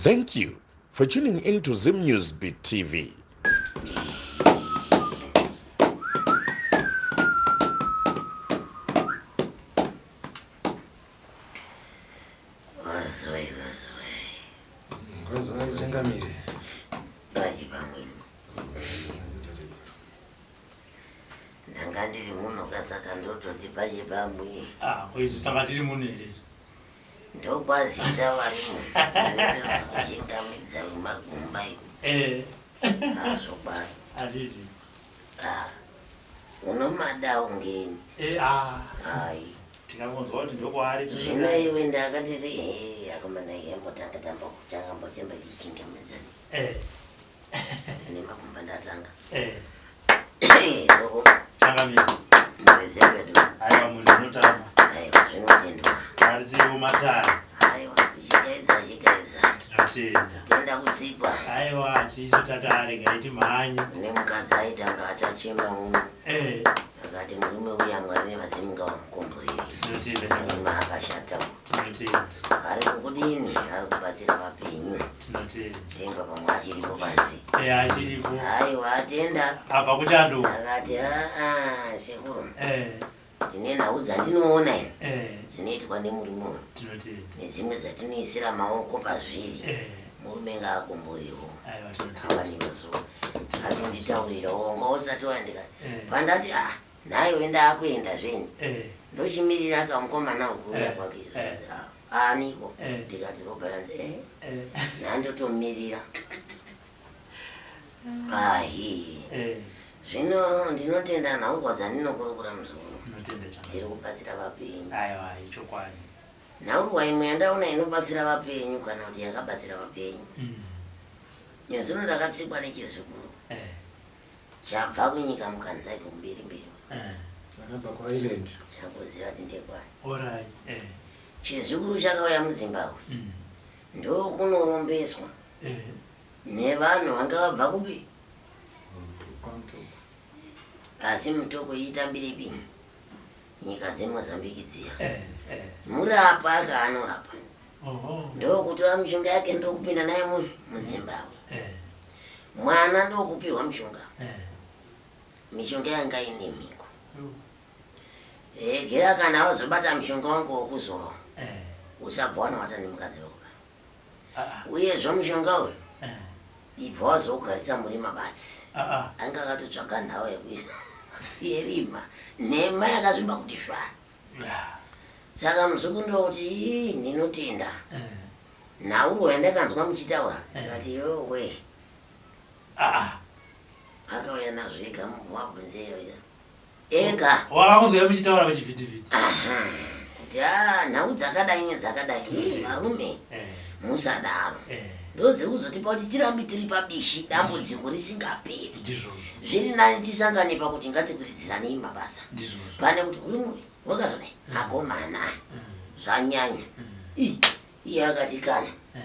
Thank you for tuning in to Zim News Beat TV. Kwazwai, kwazwai. Kwazwai changamire. Pachi pamweni. Ndanga ndiri muno kasaka ndototi pachi pamwe. Ah, ko isu tanga tiri muno here isu? Ndokwazisa varimo. Kuchingamidza kumagumba iko. Eh. Azvokwadi. Handiti. Ah. Unomada ungeni. Eh, ah. Hai. Tikangonzwa kuti ndokwaari Zvino iwe ndakatiti eh akomana yambotanga tamba kuchanga mbotemba chichingamidza. Eh. Nemakumba ndatanga. Eh. Soko Changamire. murezi wedu. Aiwa munhu dzinotamba. Aiwa zvinotendwa. Aridziwo matare. Aiwa chikaedza chikaedza. Tinotenda. Tenda kutsikwa. Aiwa tisu tatare ngaiti mhanye. Nemukadzi aitanga achachema muno. Eh. Akati murume uya Mwari nevadzimu ngavamukomborere. Tinotenda changamire. Murume akashata. Tinotenda. Ari kukudini? Ari kubatsira vapenyu. Tinotenda. Tenga pamwe achiripo panze. Eh achiripo. Aiwa atenda. Abva kuchando. Akati aa sekuru. Eh. Ndine nhau dzandinoona ini. Eh. Dzinoitwa nemurume uyu. Tinotenda. Nedzimwe dzatinoisira maoko pazviri. Eh. Murume ngaakomborewo. Aiwa tinotenda. Ava nemazuva. Atonditaurira wanga usati waendeka. Eh. Pandati ah nhaiwe ndaakuenda zveni. Eh. Ndochimirira kamukomana ukuuya Eh, kwake izvo. eh. Ah, aniko. Eh. Ndikati Robert eh. Eh. Ndandotomirira. Ahi. Eh. Zvino ndinotenda nhaurwa dzandinokurukura muzukuru. Tinotenda changamire. Dziri kubatsira vapenyu. Aiwa ichokwadi. Nhaurwa imwe yandaona inobatsira vapenyu kana kuti yakabatsira vapenyu. Mm. Nezvino ndakatsikwa nechizukuru Eh. chabva kunyika mukanzai kumbiri mbiri. Eh. Takabva kuIreland. Chakuziva kuti ndekwani. All right. Eh. Chizukuru chakauya muZimbabwe Mm. ndokunorombeswa Eh. nevanhu vanga vabva kupi KwaMutoko. asi Mutoko itambiripi nyika dzeMozambique dziya. Eh. Eh. Murapa aka anorapa Oho. ndokutora mishonga yake ndokupinda naye muZimbabwe. Eh. Mwana ndokupiwa mishonga. Eh. Mishonga yanga ine mhiko. Yo. Regera kana wazobata mushonga wangu wokuzorwa Eh. usabva wanowata nemukadzi wako. Ah. ah. Uyezve mushonga uyu Eh. ibva wazogarisa murima batsi. Ah. ah. Anga akatotsvaga nhau yekuisa yerima nhema yakazvimba kuti shwa. Yeah. Saka muzukuru ndokuti "Ii, ndinotenda Eh. nhaurwa yandakanzwa muchitaura Eh. ndikati yowe Ah. ah. akauya nazvo ega wabvunze ega Wakakunzwa muchitaura pachivhitivhiti. Aha. kuti a nhau dzakadai nedzakadai Ii, Tinotenda. varume Eh. musadaro Eh. ndodziri kuzotipa kuti tirambe tiri pabishi dambudziko risingaperi Ndizvozvo. zviri nani tisangane pakuti ngatikuridziranei mabasa Ndizvozvo. pane kuti uri muri wakazodai akomana Mm. zvanyanya Mm. Ii, iye akati kana Eh.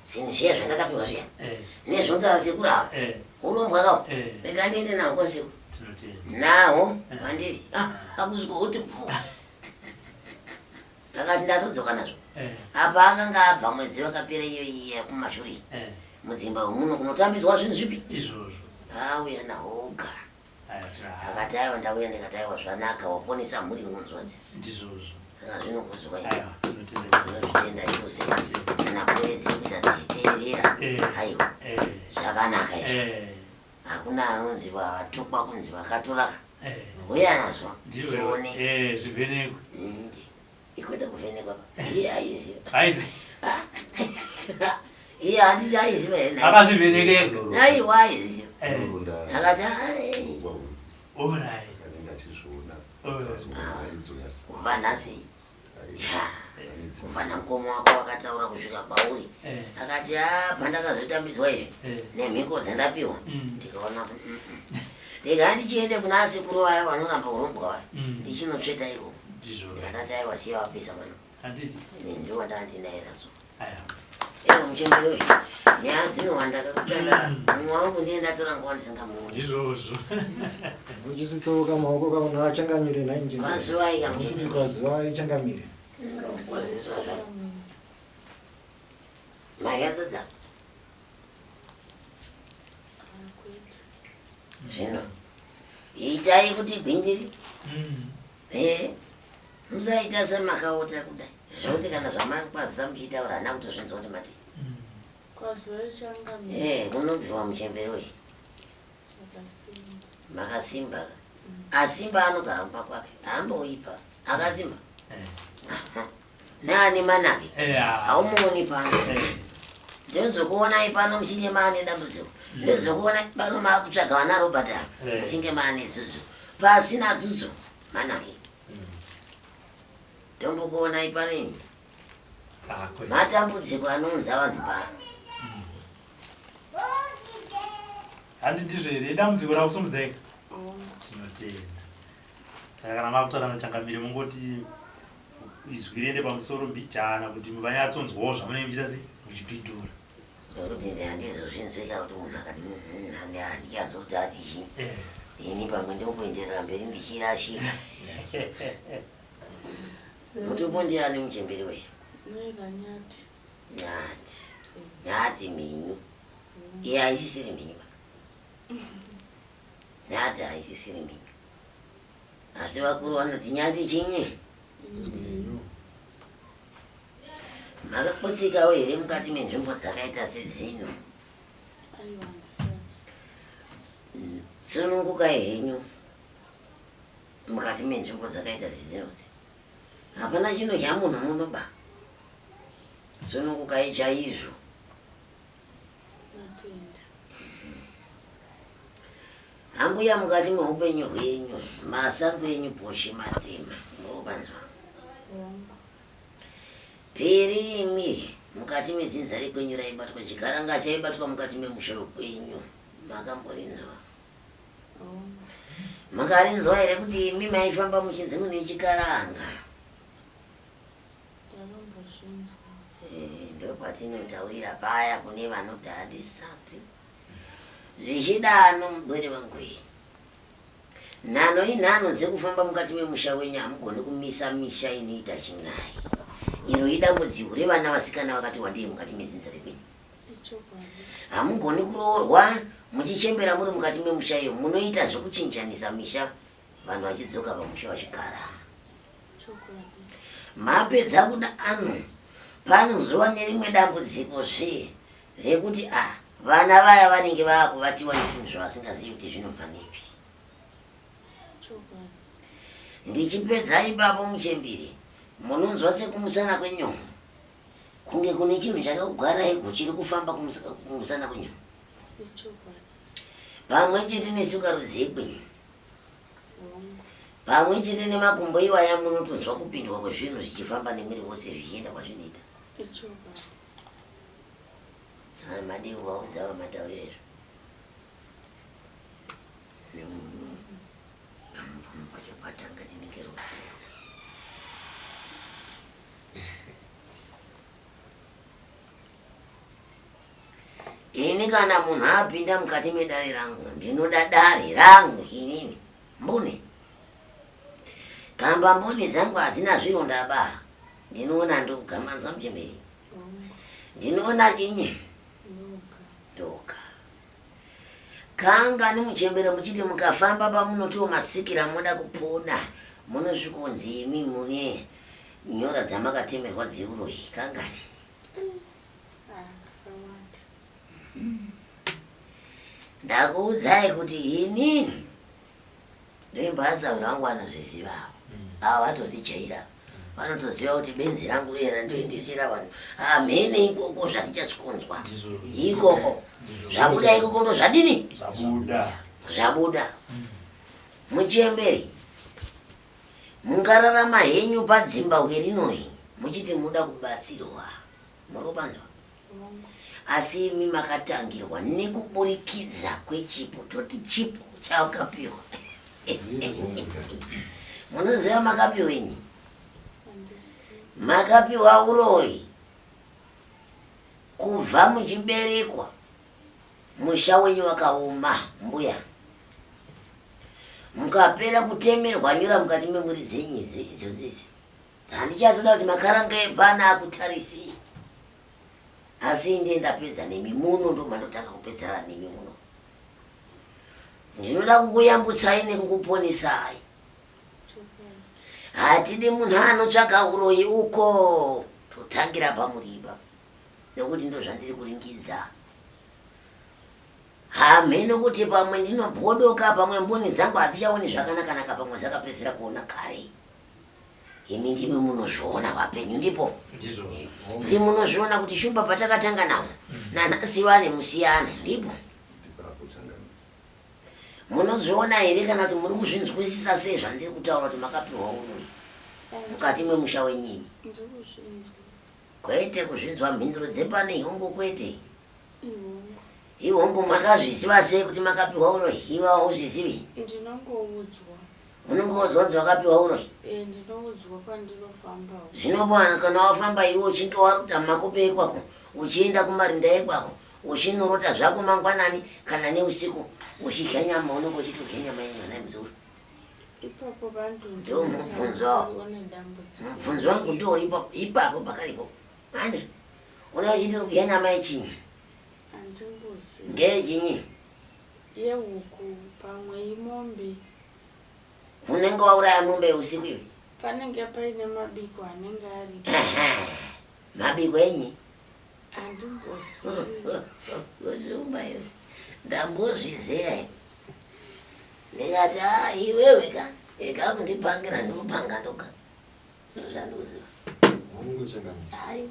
zvinhu zviya zvandakapiwa zviya Eh. nezvonzara sekuru ava Eh. urombwa kawo Eh. rega ndiende nawo kwasekuru Tinotenda. nawo Eh. vandiri akusvika kuti pfu akati ndatodzoka nazvo Eh. apa akanga abva mwedzi wakapera iyo iya kumashure iyi Eh. mudzimba muno kunotambiswa zvinhu zvipi Izvozvo. auya nawo oga Aiwa tira. akati aiwa ndauya ndikati aiwa zvanaka waponesa mhuri unonzwa tsitsi Ndizvozvo. saka zvinokudzwa Aiwa tinotenda. ndinozvitenda chose kana pwere dziri kuita dzichiteerera Eh. aiwa Eh. zvakanaka izvo Eh. hakuna anonzi vatukwa kunzi vakatoraka Eh. uya nazvo Ndiwe. tione Eh, zvivhenekwe. Ndi. Ikwete kuvhenekwa pa iye aiziva Aizi. iye handiti aiziva here naye? Akazvivheneka ega. aiwa aiziva Eh. akati "Ai, All right. anenge achizviona All right. mharidzo yasi kubva nhasi ya, kubva namukoma wako wakataura kusvika kwauri Eh. akati a pandakazotambidzwa izvi Eh. nemhiko dzandapiwa Mm. ndikaona kuti, mm, mm. ndikanga ndichiende kuna asekuru vaya vanoramba urombwa vaya Mm. ndichinotsveta ikoko Ndizvozvo. ndikatati aiwa siya wapisa mwana Handiti. ndiwo ndandinaye naso Aiwa. ewe muchembere uyu nyaya dzinowanda kakutanda mumwe wangu ndiye ndatora nguva ndisingamuoni Ndizvozvo. Muchisitsoka maoko kamunhu achangamire nhai njini. Kwazivai kamuchembere. Muchiti kwazivai changamire. Kwaziswa zva. Mayazadza. Zvino itai kuti gwindiri. Eh, musaita semakaota kudai zvekuti kana zvamakwazisa muchitaura hana kutozvinzwa kuti mati. Kwaziwai changamire. Eh, unobviwa muchembere uyu. Makasimba. Makasimba. Asimba anogara kumba kwake. Haamboipa. Akasimba. Naani manake. Haumuoni pano. Ndinozokuonai pano muchinge maane dambudziko. Ndinozokuonai pano maakutsvaga vana Robert ava. Muchinge maane dzudzo. Pasina dzudzo manake. Tombokuonai pano imi. Matambudziko anounza vanhu pano. Handi ndizvo here dambudziko rakusumudzeka? Tinotenda. Saka kana makutaura nachangamire mungoti izwi riende pamusoro mbijana kuti vanyatsonzwawo zvamunenge muchiita sei muchipindura. Nekuti handizozvinzwika kuti munhu akati handichazo kuti ati chii. Ini pamwe ndokuenderera mberi ndichirashika. Mutupo ndiani muchembere weye? Nyati. Nyati. Nyati mhinyu. Iye haisisiri mhinyu. Nyati haisisiri mhinyu. Asi vakuru vanoti nyati chinyi? Mhinyu. Makaputsikawo here mukati menzvimbo dzakaita sedzino? Aiwa handisati. Sunungukai henyu mukati menzvimbo dzakaita sedzinodzi. Hapana chinodya munhu muno ba. Sunungukai chaizvo. Natenda. Hambuya mukati meupenyu hwenyu, masango enyu poshe matema. Munopanzwa? Hongu. Piri imi mukati medzinza rekwenyu raibatwa chikaranga chaibatwa mukati memusha wekwenyu. Makamborinzwa? Hongu. Makarinzwa here kuti imi maifamba muchinzi mune chikaranga? Ndakambozvinzwa. Ndopatinotaurira paya kune vanoti handisati. Zvichidano mugwere wangu iyi. Nhano inhano dzekufamba mukati memusha wenyu hamugoni kumisa misha inoita chin'ai. Iro idambudziko revana vasikana vakati wandei mukati medzinza rekwenyu. Ichokwadi. Hamugoni kuroorwa muchichembera muri mukati memusha iyo munoita zvekuchinjanisa misha vanhu vachidzoka pamusha vachigara. Chokwadi. Mapedza kuda ano panozova nerimwe dambudziko zve rekuti a vana vaya vanenge vaakuvatiwa nezvinhu zvavasingazivi kuti zvinobva nepi. Chokwadi. Ndichipedza ipapo muchembere munonzwa sekumusana kwenyoka kunge kune chinhu chakakugaraiko chiri kufamba kumusana kwenyoka. Ichokwadi. Pamwe chete nesukarudzi yekwenyu. Hongu. Pamwe chete nemakumbo iwaya munotonzwa kupindwa kwezvinhu zvichifamba nemwiri wose zvichienda kwazvinoita. Ichokwadi. Madii kuvaudza vamatauriro izvo. Pacho patanga tinenge rokuti. Ini kana munhu apinda mukati medare rangu ndinoda dare rangu inini mbune. Kamba mboni dzangu hadzina zvironda ba. Ndinoona ndoga manzwa muchembere. Hongu. Ndinoona chinyi Ndoga. ndoga. Kanga nemuchembere muchiti mukafamba pamunotiwo matsikira moda kupona munosvikonzi imi mune nyora dzamakatemerwa dzeuroyi kangani? Ah, kakawanda. Ndakuudzai kuti inini ndoimbasaura vangu vanozviziva ava. Ava vatondijaira. Vanotoziva kuti benzi rangu riya randoendesera vanhu. Hamhene ikoko zvatichasvikonzwa. Ndizvo. Ikoko. Ndizvo. Zvabuda ikoko ndo zvadini? Zvabuda. Zvabuda. Muchembere. Mungararama henyu padzimbahwe rinori muchiti muda kubatsirwa. Munobanzwa? Hongu. Asi imi makatangirwa nekuburikidza kwechipo toti chipo chawakapiwa. Munoziva makapiwenyi? Handisi. Makapiwa uroyi kubva muchiberekwa. Musha wenyu wakaoma mbuya. Mukapera kutemerwa nyora mukati memwiri dzenyu idzodzo idzi. Handichatoda kuti makaranga epana akutarisi. Asi ndiye ndapedza nemi muno ndo mandotanga kupedzerana nemi muno. Ndinoda kukuyambutsai nekukuponesai. Hatidi munhu anotsvaga uroyi uko totangira pamuriba nekuti ndozvandiri kuringidza. Hamheno kuti pamwe ndinobhodoka pamwe mboni dzangu hadzichaoni zvakanakanaka pamwe dzakapedzera kuona kare. Imi ndimi munozviona vapenyu ndipo ndimi munozviona kuti shumba patakatanga nawo nanhasi vane musiyano ndipo munozviona here kana kuti muri kuzvinzwisisa sei zvandiri kutaura kuti makapiwa uroyi mukati memusha wenyini kwete kuzvinzwa mhinduro dzepane ihongo kwete ihongo makazviziva sei kuti makapiwa uroyi iwe hauzvizivi ndinongoudzwa unongoudzwa kunzi wakapiwa uroyi eh, ndinoudzwa kwandinofambawo zvino kana wafamba iwe uchinge waruta makope ekwako uchienda kumarinda ekwako uchinorota zvako mangwanani kana neusiku uchidya nyama unenge uchiti udya nyama yenyu nhai muzukuru ipapo vantu Ndiwo mubvunzo. Mubvunzo wangu ndiwo uri ipapo pakaripo andi una uchiti kudya nyama yechinyi andimbozivi ngeyechinyi yehuku pamwe imombe unenge wauraya mombe usiku iwe panenge paine mabiko anenge aripo mabiko enyi Handimbozivi. Kuzvumba iwe. Ndambozvizeya ini. Ndikati ah iwewe ka ega kundipangira ndikupanga ndoga. Ndozvandikuziva. Hongu changamire. Hayi.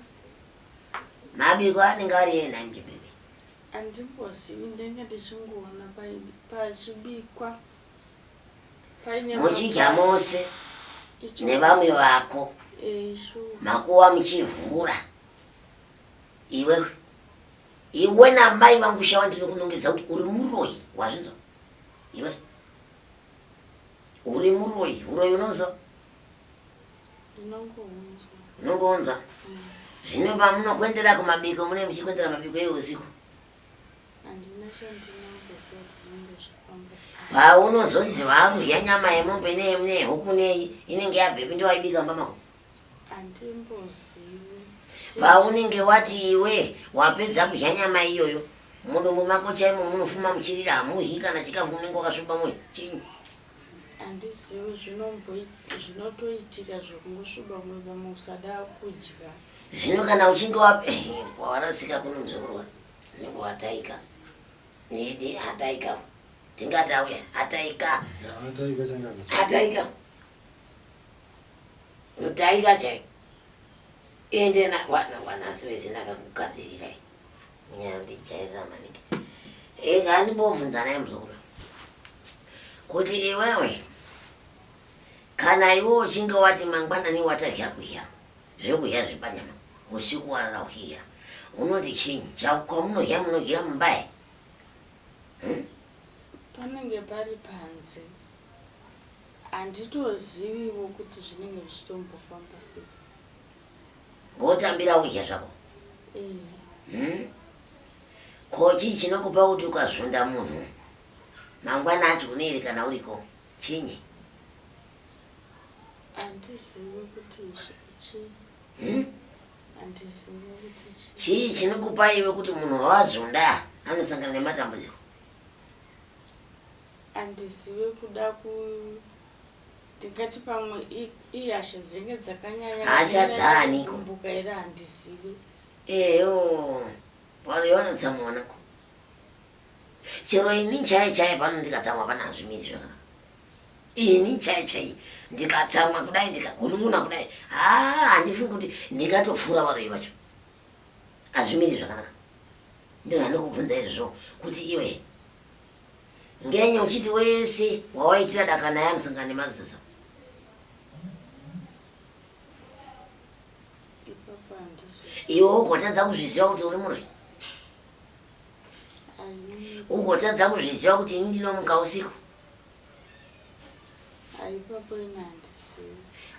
Mabiko anenge ari ena mjibebe. Handimbozivi ndenge ndichingoona pachibikwa. Paine Muchidya mose Icho- nevamwe vako. Eh, sure. Makuva muchivhura. Iwewe. Iwe namai vangu shawa ndinokunongedza kuti uri muroyi. Wazvinzwa? Iwe. Uri muroyi. Uroyi unonzwa? Ndinongounzwa. Unongounzwa. Zvino pamunokwendera kumabiko mune muchikwendera mabiko eusiku. Handina chandinamboziva kuti zvinenge zvichifamba sei. Paunozonzi vakudya nyama yemombe neyehuku nei inenge yabvepi ndowaibika mumba mako? Handimbozivi. Paunenge wati iwe wapedza kudya nyama iyoyo mudumbu mako chaimo munofuma muchirira hamudyi kana chikafu munenge wakasviba moyo chinyi? Handizivi zvinotoitika zvekungosviba moyo pamwe kusada kudya. Zvino kana uchinge warasika kuno muzukuru wangu wataika nedi ataika tingati auya ataika Ataika changamire. Ataika. Mutaika chai. Ende na wana wanasi wese ndakakugadzirirai. Munyandijairira maningi. Ega ndimbobvunza naye muzukuru. Kuti iwewe kana iwe uchinge wati mangwanani watadya kudya zvekudya zvepanyama usiku warara uchidya unoti chinyi chakwaunohya munodyira mumba here? Hmm? Panenge pari panze. Handitoziviwo kuti zvinenge zvichitombofamba sei. Wotambira kudya zvako? Eh. Hmm? Ko chii chinokupa kuti ukazvonda munhu mangwana acho unoere kana uriko? Chinyi? Handizivi kuti chii. Hmm? Handizivi kuti chii. Chii chinokupa iwe kuti munhu wawazvonda anosangana nematambudziko? Handizive kuda ku ndingati pamwe ihasha dzinenge dzakanyanya Hasha dzaaniko? Kumbuka here handizive. Eyo, pano vanotsamwa nako. Chero ini chaiye chaiye pano ndikatsamwa pana hazvimiri zvakanaka. Ini chaiye chaiye ndikatsamwa kudai ndikagunun'una kudai haa handifungi kuti ndingatopfuura varoyi vacho. Hazvimiri zvakanaka. Ndizvo zvandikubvunza izvozvo kuti iwe Ngenyi uchiti wese wawaitira daka naye anosangana nemaziso? Iwe ugotadza kuzviziva kuti uri muroyi? Ugotadza kuzviziva kuti ini ndinomuka usiku?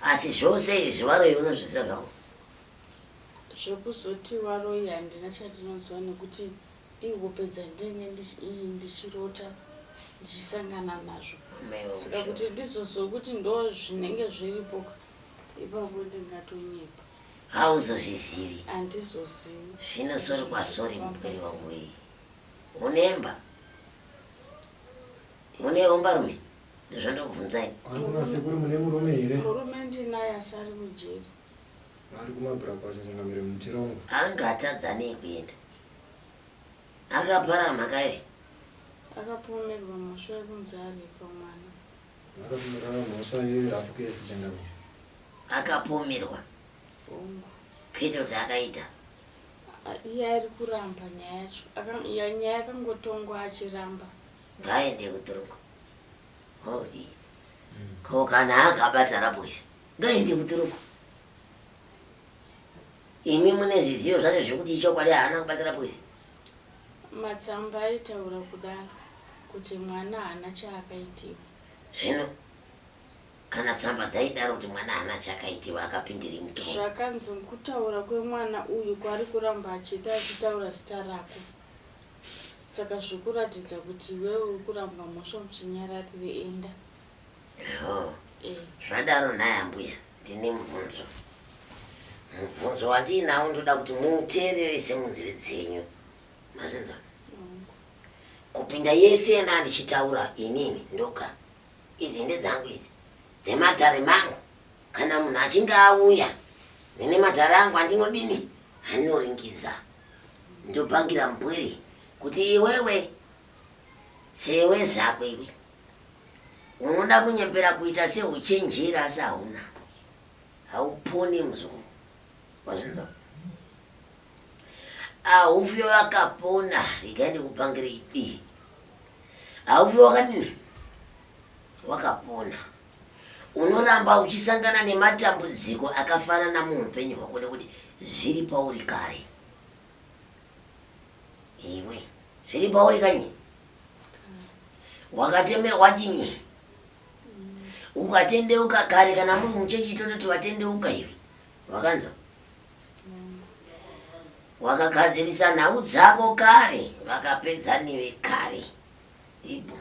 Asi zvose izvi varoyi unozviziva zvako? Zvekuzoti varoyi handina chandinoziva nekuti Ihope dzandinenge ndichirota ndichisangana nazvo saka kuti ndizozive kuti ndo zvinenge zviripo ipapo ndingatonyepa. Hauzozvizivi. Handizozivi. Zvino sori kwasori mupwere wangu wei. Unemba? Mune hombarume? Ndozvandokubvunzai. Kwanzi nasekuru mune murume here? Murume ndinaye asi ari kujeri. Ari kumabhura kwacho changamire mutirongo. Angatadza nei kuenda? Akapara mhaka here? Akapomerwa mhosva yekunzi arepa mwana. Akapomerwa mhosva yerapu kesi changamire. Akapomerwa. Hongu. Kwete kuti akaita. Iye ari kuramba nyaya yacho. Nyaya yakangotongwa achiramba. Ngaende kutorongo. Hodi. Ko kana akabata raboys. Ngaende kutorongo. Imi mune zvizivo zvacho zvekuti ichokwadi haana kubata raboys. Matsamba aitaura kudaro kuti mwana haana chaakaitiwa. Zvino kana tsamba dzaidaro kuti mwana haana chaakaitiwa akapindirei mutorongo? Zvakanzi kutaura kwemwana uyu kwaari kuramba achiita achitaura zita rako. Saka zvikuratidza kuti iwewe uri kuramba mhosva muchinyararire enda. Eho. Eh. Zvadaro nhai ambuya, ndine mubvunzo. Mubvunzo wandiinawo ndoda kuti muuteererese munzeve dzenyu. Mazvinzwa? Hongu. Kupinda yese yandanga ndichitaura inini ndoga. Idzi ndedzangu idzi. Dzematare mangu. Kana munhu achinge auya ndine matare angu andinodini? Andinoringidza. Ndopangira mupwere kuti iwewe sewe zvako iwe unoda kunyepera kuita seuchenjeri asi hauna. Hauponi muzukuru. Wazvinzwa? Haufi wakapona, regai ndikupangire idi. Haufi wakadini? Wakapona. Unoramba uchisangana nematambudziko akafanana muupenyu hwako nekuti zviri pauri kare. Iwe, zviri pauri kanyi? Wakatemerwa chinyi? Ukatendeuka kare kana muri muchechi tototi watendeuka iwe. Wakanzwa? Wakagadzirisa nhau dzako kare, vakapedza newe kare. Ipo.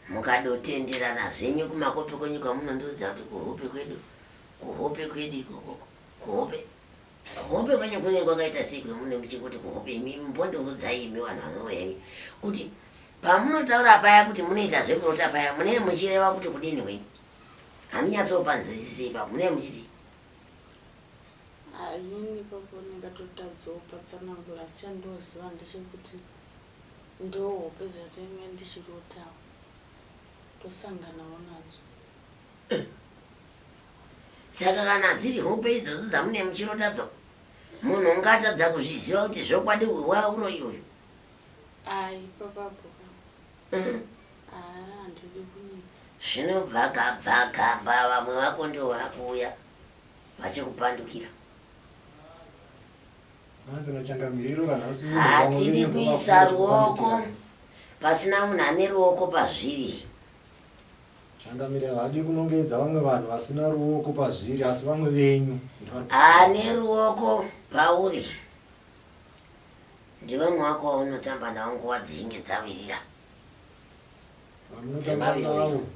Mukadotenderana zvenyu kumakope kwenyu kwamunondiudza kuti kuhope kwedu, kuhope kwedu ikoko, kuhope. Kuhope kwenyu kunenge kwakaita sei kwemune muchikuti kuhope imi mbondiudzai imi vanhu vanouya imi kuti pamunotaura paya kuti munoita zvekurota paya munee muchireva kuti kudini kwenyu Handinyatsopanzwisisi ipapo munee muchiti Inini ipapo ndingatotadzawo patsanangura asi chandoziva ndechekuti ndohope dzatinenge ndichirotawo tosanganawo nadzo. Saka kana dziri hope idzodzo dzamune muchirotadzo munhu ungatadza kuzviziva kuti zvokwadi uyu wauroyi uyu? Ayi ipapapo ka. Mm. Haa handidi kunyepa. Zvino bvaka bvaka vamwe vako ndivo vakuuya vachikupandukira. Hanzi nachangamire iro ranhasi uno vamwe Hatidi venyu ndo kuisa vakuuya ruoko vachikupandukira. pasina munhu ane ruoko pazviri. Changamire havadi kunongedza vamwe vanhu vasina ruoko pazviri asi vamwe venyu ndo vari Ane ruoko pauri ndevamwe vako vaunotamba navo nguva dzichinge dzavirira. Vamunotamba navo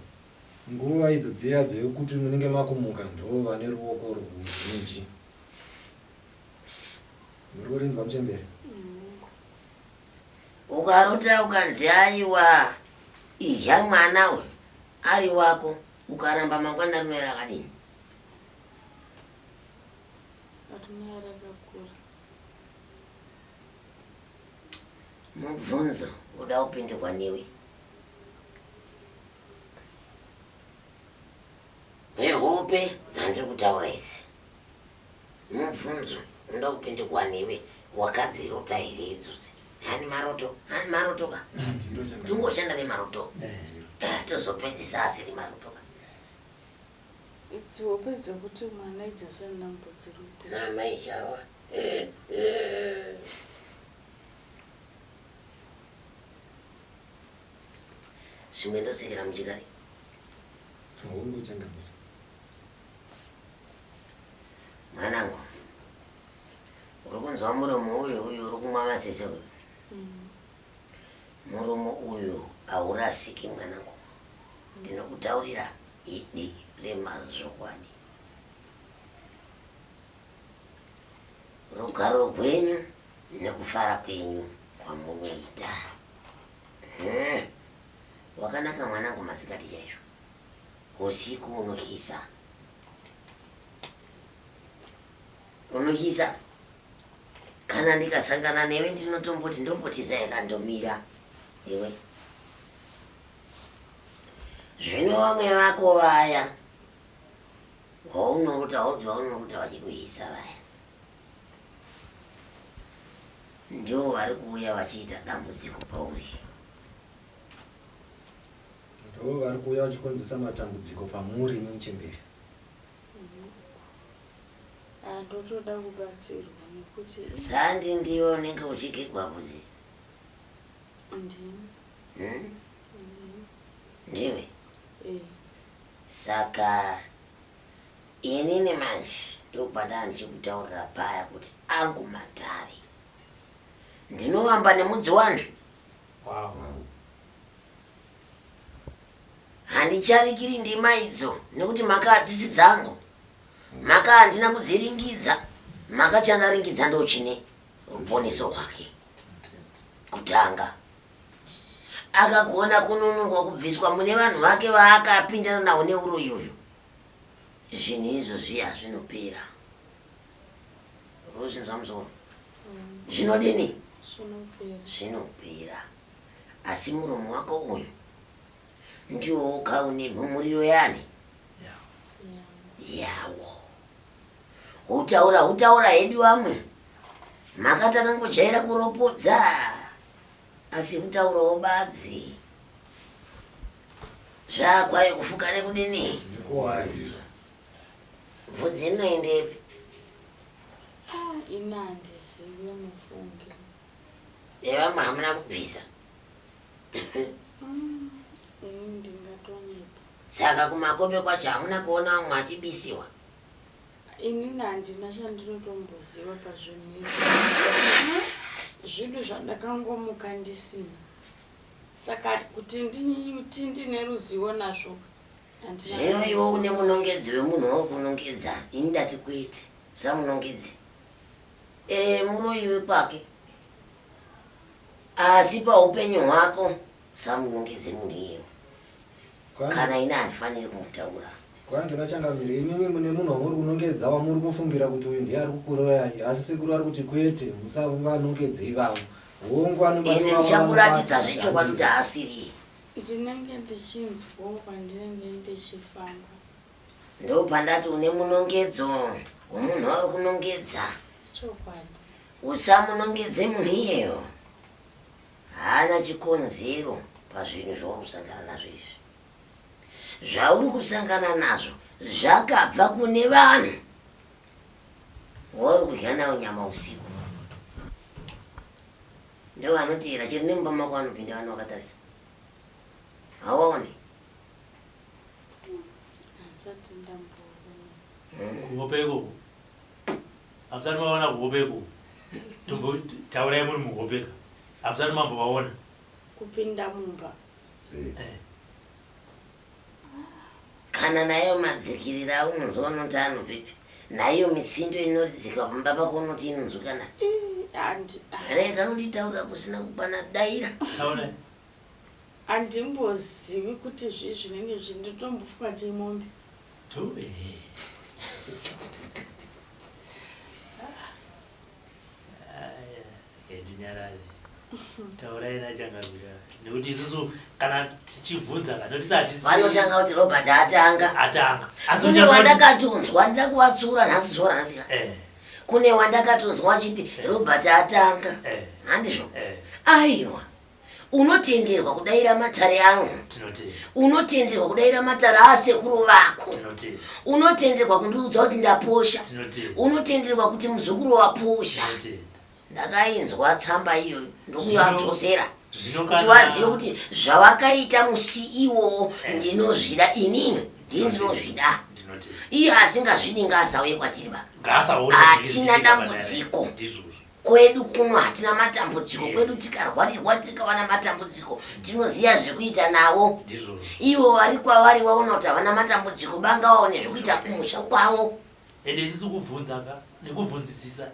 nguva idzo dziya dzekuti munenge makumuka ndo vane ruoko rwuzhinji. Muri kurinzwa muchembere? Ukarota ukanzi aiwa idya mwana uyu ari wako ukaramba mangwana rinouya rakadini? Rinouya rakakura. Mubvunzo uda kupindurwa newe. Wehope dzandiri kutaura idzi. Mubvunzo unoda kupindurwa newe wakadzirota here idzodzi? Hani maroto, hani maroto ka. Tingoshanda nemaroto. Eh, tozopedzisa asiri maroto ka. Idzi hope dzekuti mwana idzi asati ndambodzirota. Namai Shawa. Zvimwe ndosekera muchikari. Hongu changamire. Mwanangu. Uri kunzwa muromo uyu uyu uri kumwa masese uyu. Muromo uyu haurasiki mwanangu. Ndinokutaurira idi remazvokwadi. Rugaro rwenyu nekufara kwenyu kwamunoita. Hmm. Wakanaka mwanangu masikati chaizvo. Usiku unohisa. Unohisa. Kana ndikasangana newe ndinotomboti ndombotiza yakandomira. Iwe. Zvino vamwe vako vaya waunorota wauti vaunorota vachikuhisa vaya. Ndivo vari kuuya vachiita dambudziko pauri. Ndivo vari kuuya vachikonzesa matambudziko pamuri imi muchembere. Ah, ndotoda kubatsirwa nekuti Zandi ndiwe unenge uchigegwa vhudzi. Ndini. Hmm? Ndiwe? Eh. Saka inini manje ndopandaa ndichikutaurira paya kuti angu matare ndinovamba nemudzi wani. Wow. Handicharikiri ndima idzo nekuti mhaka hadzisi dzangu. Mhaka handina kudziringidza. Mhaka chandaringidza ndochine ruponeso rwake. Kutanga akagona kununurwa kubviswa mune vanhu vake vaakapindana navo neuroyi uyu. Zvinhu izvo zviya zvinopera. Urikuzvinzwa muzukuru? Zvinodini? Zvinopera. Asi muromo wako uyu ndiwo woga une mhumuriro yani? Yawo. Hutaura hutaura hedu vamwe. Mhaka takangojaira kuropodza. Asi hutaurawo badzi. Zvakwayo kufuka nekudini? Nekuwarira. Bvudzi rinoendepi? Ah, ini handizive mufunge. Nevamwe hamuna kubvisa. Ini ndingatonyepa. Saka kumakombe kwacho hamuna kuona vamwe achibisiwa? Inini handina chandinotomboziva pazvinhu izvi. Zvinhu zvandakangomuka ndisina. Saka kuti nditi ndine ruzivo nazvo handina. Zvino iwe une munongedzi wemunhu wauri kunongedza, ini ndati kwete, usamunongedze. Eh, muroyi wekwake. Asi paupenyu hwako usamunongedze munhu iyeyo. Kana ini handifaniri kumutaura. Kwanzi nachangamire, imimi mune munhu wamuri kunongedza wamuri kufungira kuti uyu ndiye ari kukuroyai, asi sekuru vari kuti kwete, musavanongedze ivavo. Hongu anobatwa Ini ndichakuratidza zvechokwadi kuti haasiriye. Ndinenge ndichinzwawo pandinenge ndichifamba. Ndopandati une munongedzo wemunhu wauri kunongedza. Chokwadi. Usamunongedze munhu iyeyo. Haana chikonzero pazvinhu zvauri kusangana nazvo izvi. Zvauri kusangana nazvo zvakabva kune vanhu wauri kudya navo nyama usiku. Ndivo vanoteera chero nemumba mako vanopinda vanhu vakatarisa. Hauvaoni? Handisati ndamboona. Kuhope ikoko. Hamusati maona kuhope ikoko. Tombotaurai muri muhope ka. Hamusati mambovaona. Kupinda mumba. Eh. Kana naiyo madzikirira aunonzwa unoti anobvepi? Naiyo mitsindo inoridzika pamba pako unoti inonzwika nani? Rega kunditaurira kusina kukwana daira. Taurai. Handimbozivi kuti zvii zvinenge zvichi ndinotombofunga kuti imombe. To eh. Aya, ndinyarare. Taurai nachangamira. Nekuti isusu kana tichibvunza kana nekuti hatisi Vanotanga kuti Robert atanga. Atanga. Asi Kune unyatso- wandakatonzwa ndida kuvatsura nhasi zuva ranhasi. Kune wandakatonzwa achiti Robert atanga. Handizvo? Aiwa. Unotenderwa kudaira matare angu. Tinotenda. Unotenderwa kudaira matare asekuru vako. Tinotenda. Unotenderwa kundiudza kuti ndaposha. Tinotenda. Unotenderwa kuti muzukuru waposha. Tinotenda. Ndakainzwa tsamba iyoyo ndokuyadzosera. Zvino Kuti kana vazive kuti zvavakaita musi iwowo ndinozvida inini. Ndini ndinozvida. Ndinotenda. Iye asingazvidi ngaasauye kwatiri ba. Ngaasaone Hatina zvinenge zvichiitika dambudziko. padare. Ndizvozvo. Kwedu kuno hatina matambudziko, kwedu tikarwarirwa tikawana matambudziko tinoziva zvekuita nawo. Ndizvozvo. Ivo vari kwavari vaona kuti havana matambudziko banga vaone zvekuita kumusha kwavo. Ende isusu kubvunza ka nekubvunzisisa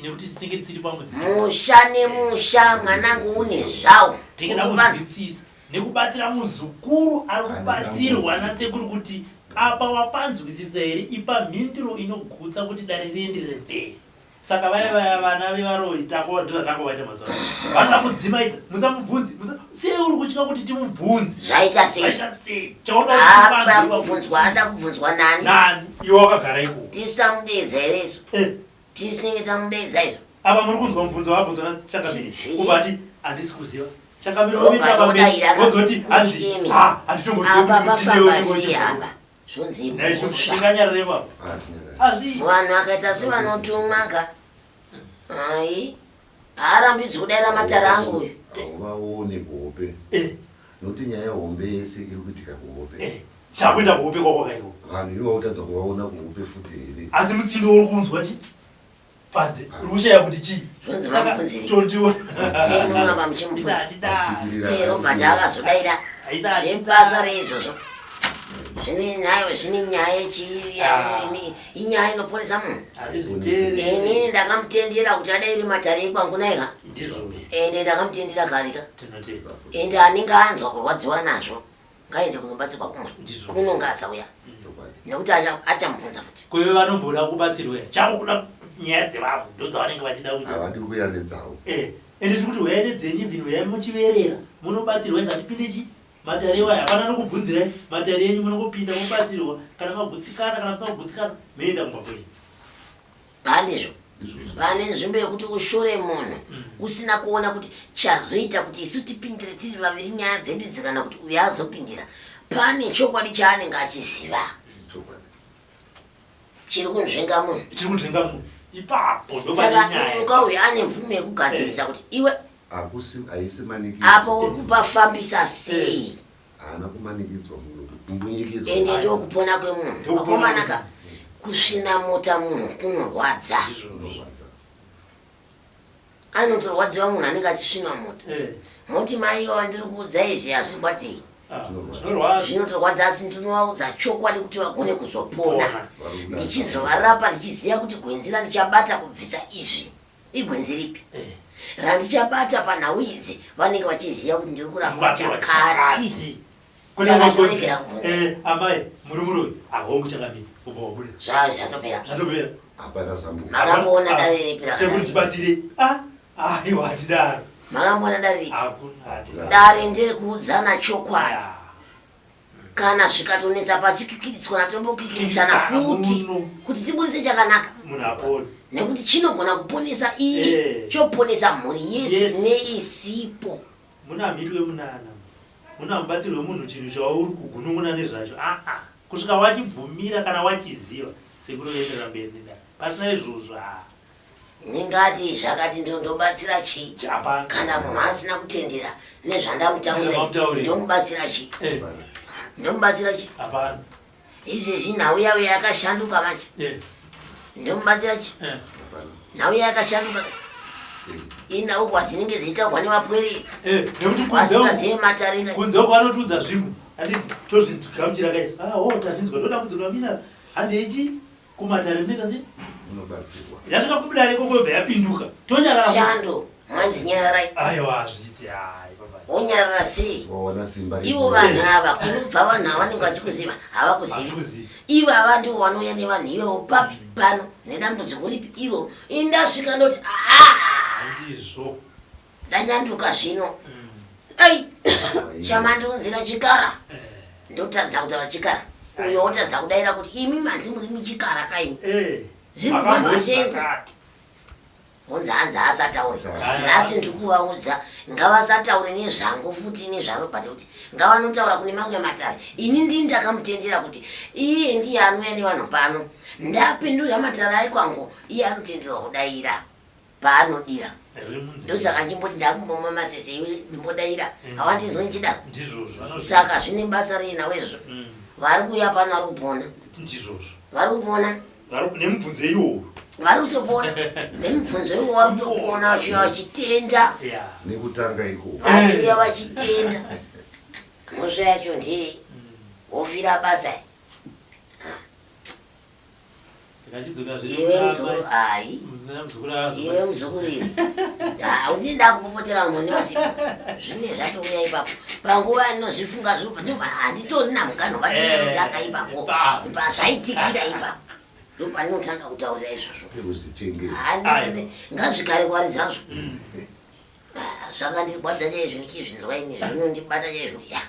nekuti isu tinenge tisiri pamudzimu. Musha nemusha mwanangu une zvawo. Tinenge Uri kubanza. takunzwisisa. Nekubatsira muzukuru ari kubatsirwa nasekuru kuti apa wapanzwisisa here ipa mhinduro inogutsa kuti dare rienderere mberi. Saka vaya vaya vana vevaroyi tako ndozvatangovaita mazuva ano. Vanoda kudzimaidza musamubvunzi musa sei uri kutya kuti timubvunze. Zvaita sei? Zvaita sei? Chaunoda kuti Apa tipanzwe kubvunzwa ada kubvunzwa nani? Nani? Iwe wakagara ikoko. Tisu tamudeedza here isu? Eh. Tisu tinenge tamudeedza izvo. Apa muri kunzwa mubvunzo wabvunzwa naChangamire. Zvii? Ubva ati handisi kuziva. Changamire Robert wopinda pamberi odaira ka wozoti kuti hanzi imi. ha handitombozivi Apa kuti mutsinde pafamba unenge sei uchimbouya. apa? Zvonzi Nhai mhosva. tinganyarare ipapo. Ah, tinyarare. Hazvi. Vanhu akaita sevanotumwa ka. Hai. Haarambidzwi kudaira matare angu uyu. Hauvaone kuhope. Eh. Nokuti nyaya hombe yese iri kuitika kuhope. Eh. Chakuita kuhope kwako kaiko. Vanhu ivo vakutadza kuvaona kuhope futi here? Asi mutsindo uri kunzwa chi? Panze. Uri kushaya kuti chii? Zvonzi Saka vamubvunzirei. tondiwa. Sei munoramba muchimubvunza? Isati da. Sei Robert akazodaira zvebasa reizvozvo? Zvine nhayo zvine nyaya yechii Ah. inyaya inoponesa munhu. Hatizviteereri. Inini ndakamutendera kuti adaire matare ekwangu naika. Ndizvo. Ende ndakamutendera kare ka. Tinotenda. Ende anenge anzwa kurwadziwa nazvo ngaende kunobatsirwa kumwe. Ndizvo. Kuno ngaasauya. Chokwadi. Nekuti achamubvunza futi. Kweve vanomboda kubatsirwa here? Chavo kuda nyaya dzevamwe ndodzavanenge vachida kuita. Havadi kuuya nedzavo. Eh, ende tiri kuti huyai nedzenyu even huyai muchiverera munobatsirwa izi hatipinde chi matare iwayo hapana nokubvunzirai matare enyu munongopinda mobatsirwa kana magutsikana kana musina kugutsikana moenda kumba kwenyu. Handizvo. Ndizvozvo. Pane nzvimbo yekuti ushore munhu usina kuona kuti chazoita kuti isu tipindire tiri vaviri nyaya dzedu idzi kana kuti uyo azopindira. Pane chokwadi chaanenge achiziva Chokwadi. chiri kunzvenga munhu. Chiri kunzvenga munhu ipapo ndopane Saka nyaya. uyu kauyu ane mvumo yekugadzirisa kuti iwe Hakusi haisi manikidzo. apo uri kupafambisa sei. Haana kumanikidzwa munhu kumbunyikidzwa. Ende ndokupona kwemunhu. Ndokupona Vakomana ka kusvina mota munhu kunorwadza. Kunorwadza. Anotorwadziwa munhu anenge achisvinwa mota. Eh, Moti mai ivava ndiri kuudza izvi hazvirwadzei. ah, zvinorwadza. Zvinotorwadza asi ndinovaudza chokwadi kuti vagone kuzopona. Pona. Vari kuda- Ndichizovarapa ndichiziva kuti gwenzi randichabata kubvisa izvi igwenzi ripi. Eh, Randichabata panhau idzi vanenge vachiziva kuti ndiri kurapwa kurapiwa chakati. chakati. Saka Kune toregera kubvunza. Eh, amai muri muroyi ahongu chakamira ubva wabuda Zvatopera. zvatopera. Hapana zambuko. Makamboona dare ripi Sekuru rakadai? tibatsire. Ah, aiwa hatidaro. Makamboona dare ripi? Hakuna hatidaro. Dare nderekuudzana chokwadi. Ah. Kana zvikatonetsa pachikikiritswa natombokikiritsana futi Muno. kuti tibudise chakanaka. Munhu apone. Nekuti chinogona kuponesa iye Eh. choponesa mhuri yese Yes. neisipo. Muna mhitwe munana. Muna mubatsiri wemunhu chinhu chauri kugunun'una nezvacho. Ah ah. Kusvika wachibvumira kana wachiziva sekuru voenderera mberi nedare. Pasina izvozvo ah. Ndingati zvakati ndondobatsira chii? Hapana. Kana munhu asina kutendera nezvandamutaurira Nezvamamutaurira. ndomubatsira chii? Eh, Ndomubatsira chii? hapana. Izvezvi nhau yavo yakashanduka manje. Eh, Ndomubatsira chii? eh. Hapana. Nhau yakashanduka. Eh. Inhau kwadzinenge dzichitaurwa nevapwerezi. Eh, nekuti kunze uku Vasingazive matare. kunze uku vanotiudza zvimwe. Handiti tozvigamuchira kaisi. Ah, oh, tazvinzwa ndodambudziko ramina. Handei chi kumatare munoita sei? Munobatsirwa. Yasvika kubudare ikoko yobva yapinduka. Tonyarara. Shando, mwanzi nyararai. Aiwa hazviiti. Hai baba. Wonyarara sei? Wawana simba Ivo vanhu ava kunobva vanhu ava vanenge vachikuziva havakuzivi. Hatikuzivi. Ivo ava ndivo vanouya nevanhu ivovo papi pano nedambudziko ripi iro. Ini ndasvika ndoti aa Handizvo. ndanyanduka zvino. Ai chamandiunzira chikara. Eh. Ndotadza kutaura chikara. Uyo wotadza kudaira kuti imi manzi muri muchikara kaimi. Eh. Zviri kufamba sei? Makambozvakati. Hunzi hanzi haasataure. Aya. Nhasi ndiri kuvaudza ngavasataure nezvangu futi nezvaRobert kuti ngavanotaura kune mamwe matare. Ini ndini ndakamutendera kuti iye ndiye anouya nevanhu pano. Ndapindura matare aikwangu iye anotenderwa kudaira paanodira. Riri munzira. Ndosaka ndichimboti ndakumbomwa masese iwe ndimbodaira. Havandinzwi ndichida. Ndizvozvo. Vanozvi- Saka zvine basa rei nawo izvozvo. Vari kuuya pano vari kupona. Ndizvozvo. Vari kupona. Vari nemubvunzo iwowo. Vari kutopona. Nemubvunzo iwo vari kutopona vachiuya vachitenda. Yeah. Nekutanga ikoko. Vachiuya vachitenda. Mhosva yacho ndeyei? Wofira basa. Ndikachidzoka zviri Iwe muzukuru ai. Muzukuru Iwe muzukuru iwe. Haudi ndakupopotera vamwe nevasipo. Zvine zvatouya ipapo. Panguva yandinozvifunga zviri ndobva handitorina muganho vandinotanga ipapo. Pazvaitikira ipapo. Ndopandinotanga kutaurira izvozvo. Ngazvigare kwaridzi hazvo. Ah, zvakandirwadza chaizvo ndichizvinzwa ini zvinondibata chaizvo kuti ya.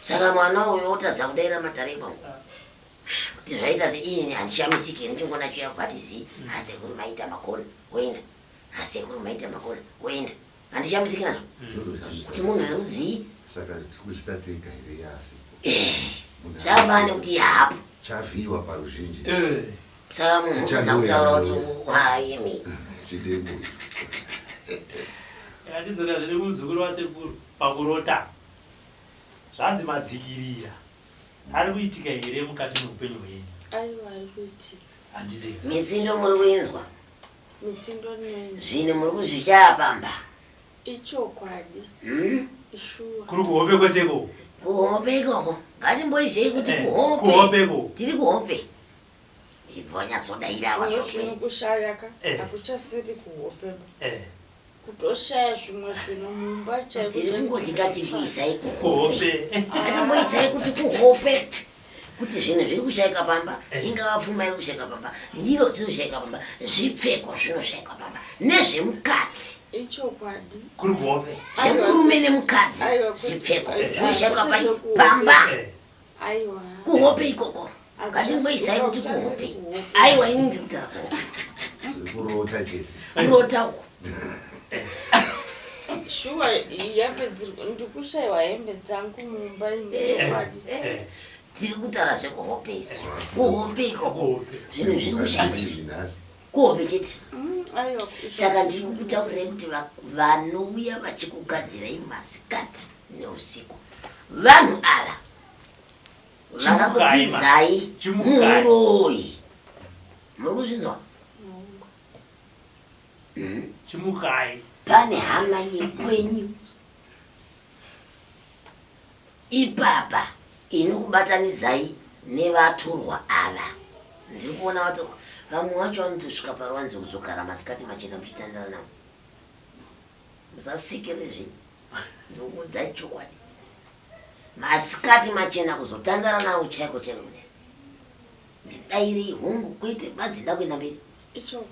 Saka mwana uyu otadza kudaira matare ipapo. Kuti zvaita seini handishamisiki ndichingoona chiuya kwati zii asekuru maita makona oenda asekuru maita makona oenda handishamisiki nazvo kuti munhu werudzii saka kuzvita tega here yasi zvafana nekuti yahapo chavhiyiwa paruzhinji eh. saka munhu otadza kutaura kuti waimi chidembo achidzoka zviri kumuzukuru wasekuru pakurota zvanzi madzikirira Ari kuitika here mukati meupenyu hwenyu? Aiwa ari kuitika. Handiti. Mitsindo muri kuinzwa? Mitsindo ndinoinzwa. Zvinhu muri kuzvishaya pamba? Ichokwadi. Hmm? Ishuwa. Kuri kuhope kwese ikoko? Kuhope ikoko. Ngatimboisei kuti eh, kuhope. Kuhope ikoko. Tiri kuhope. Ibva wanyatsodaira Zvimwe zvinhu kushaya ka eh. hakuchasiri kuhope ba. Eh. Kutoshaya zvimwe zvinhu mumba chaiko. Tiri kungoti ngatikuisai kuhope. Ngatimboisai kuti kuhope. Kuti zvinhu zviri kushaika pamba, eh. ingava pfuma iri kushaika pamba, ndiro dziri kushaika pamba, zvipfeko zvinoshaikwa pamba, nezvemukati. Ichokwadi. Kuri kuhope. Zvemurume nemukadzi, zvipfeko zvinoshaikwa pai pamba. Eh. Aiwa. Kuhope ikoko. Ngatimboisai kuti kuhope. Aiwa ini ndiri kutaura. Kurota chete. Kurota uko. Shuwa hembe dziri ndikushaiwa hembe dzangu mumba ini eh, chokwadi. Eh, eh. Tiri kutaura zvekuhope isu. Kuhope ikoko. Zvinhu zviri kushaiwa. Kuhope chete. Mm, Saka ndiri kukutaurirai kuti vanouya vachikugadzirai masikati neusiku. Vanhu ava vakakupinzai muhuroyi. Muri kuzvinzwa? Hmm? Chimukai. Pane hama yekwenyu ipapa inokubatanidzai nevatorwa ava. Ndiri kuona vatorwa vamwe vacho vanotosvika paruvanze kuzogara masikati machena muchitandara navo. Musasekere zvenyu. Ndikuudzai chokwadi. Masikati machena kuzotandara nawo chaiko chaiko kudai. Ndidairei hongu kwete badzi nda kuenda mberi.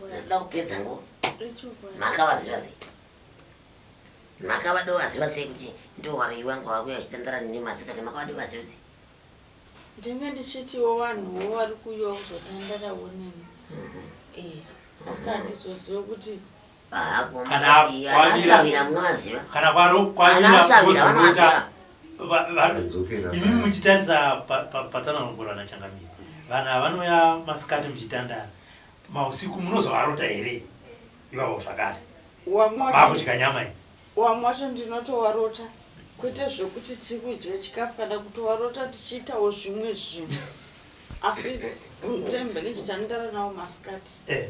Ndasida kupedza nguva. Makavaziva sei? Makavadovaziva sei kuti ndo varoyi vangu vari kuuya vachitandara neni masikati makavadovaziva sei? Ndenge ndichitiwo vanhuwo vari kuuyawo kuzotandarawo neni. Mhm. Eh, asi handizozive kuti Kana kwavira imi muchitarisa patsanangurwa nachangamire vanhu ava vanouya masikati muchitandara mausiku munozovarota here ivavo zvakare vakudya nyama iyi wamwe wacho ndinotovarota kwete zvekuti tiri kudya chikafu kana kutovarota tichiitawo zvimwe zvinhu asi tembe nechitandara nawo masikati eh.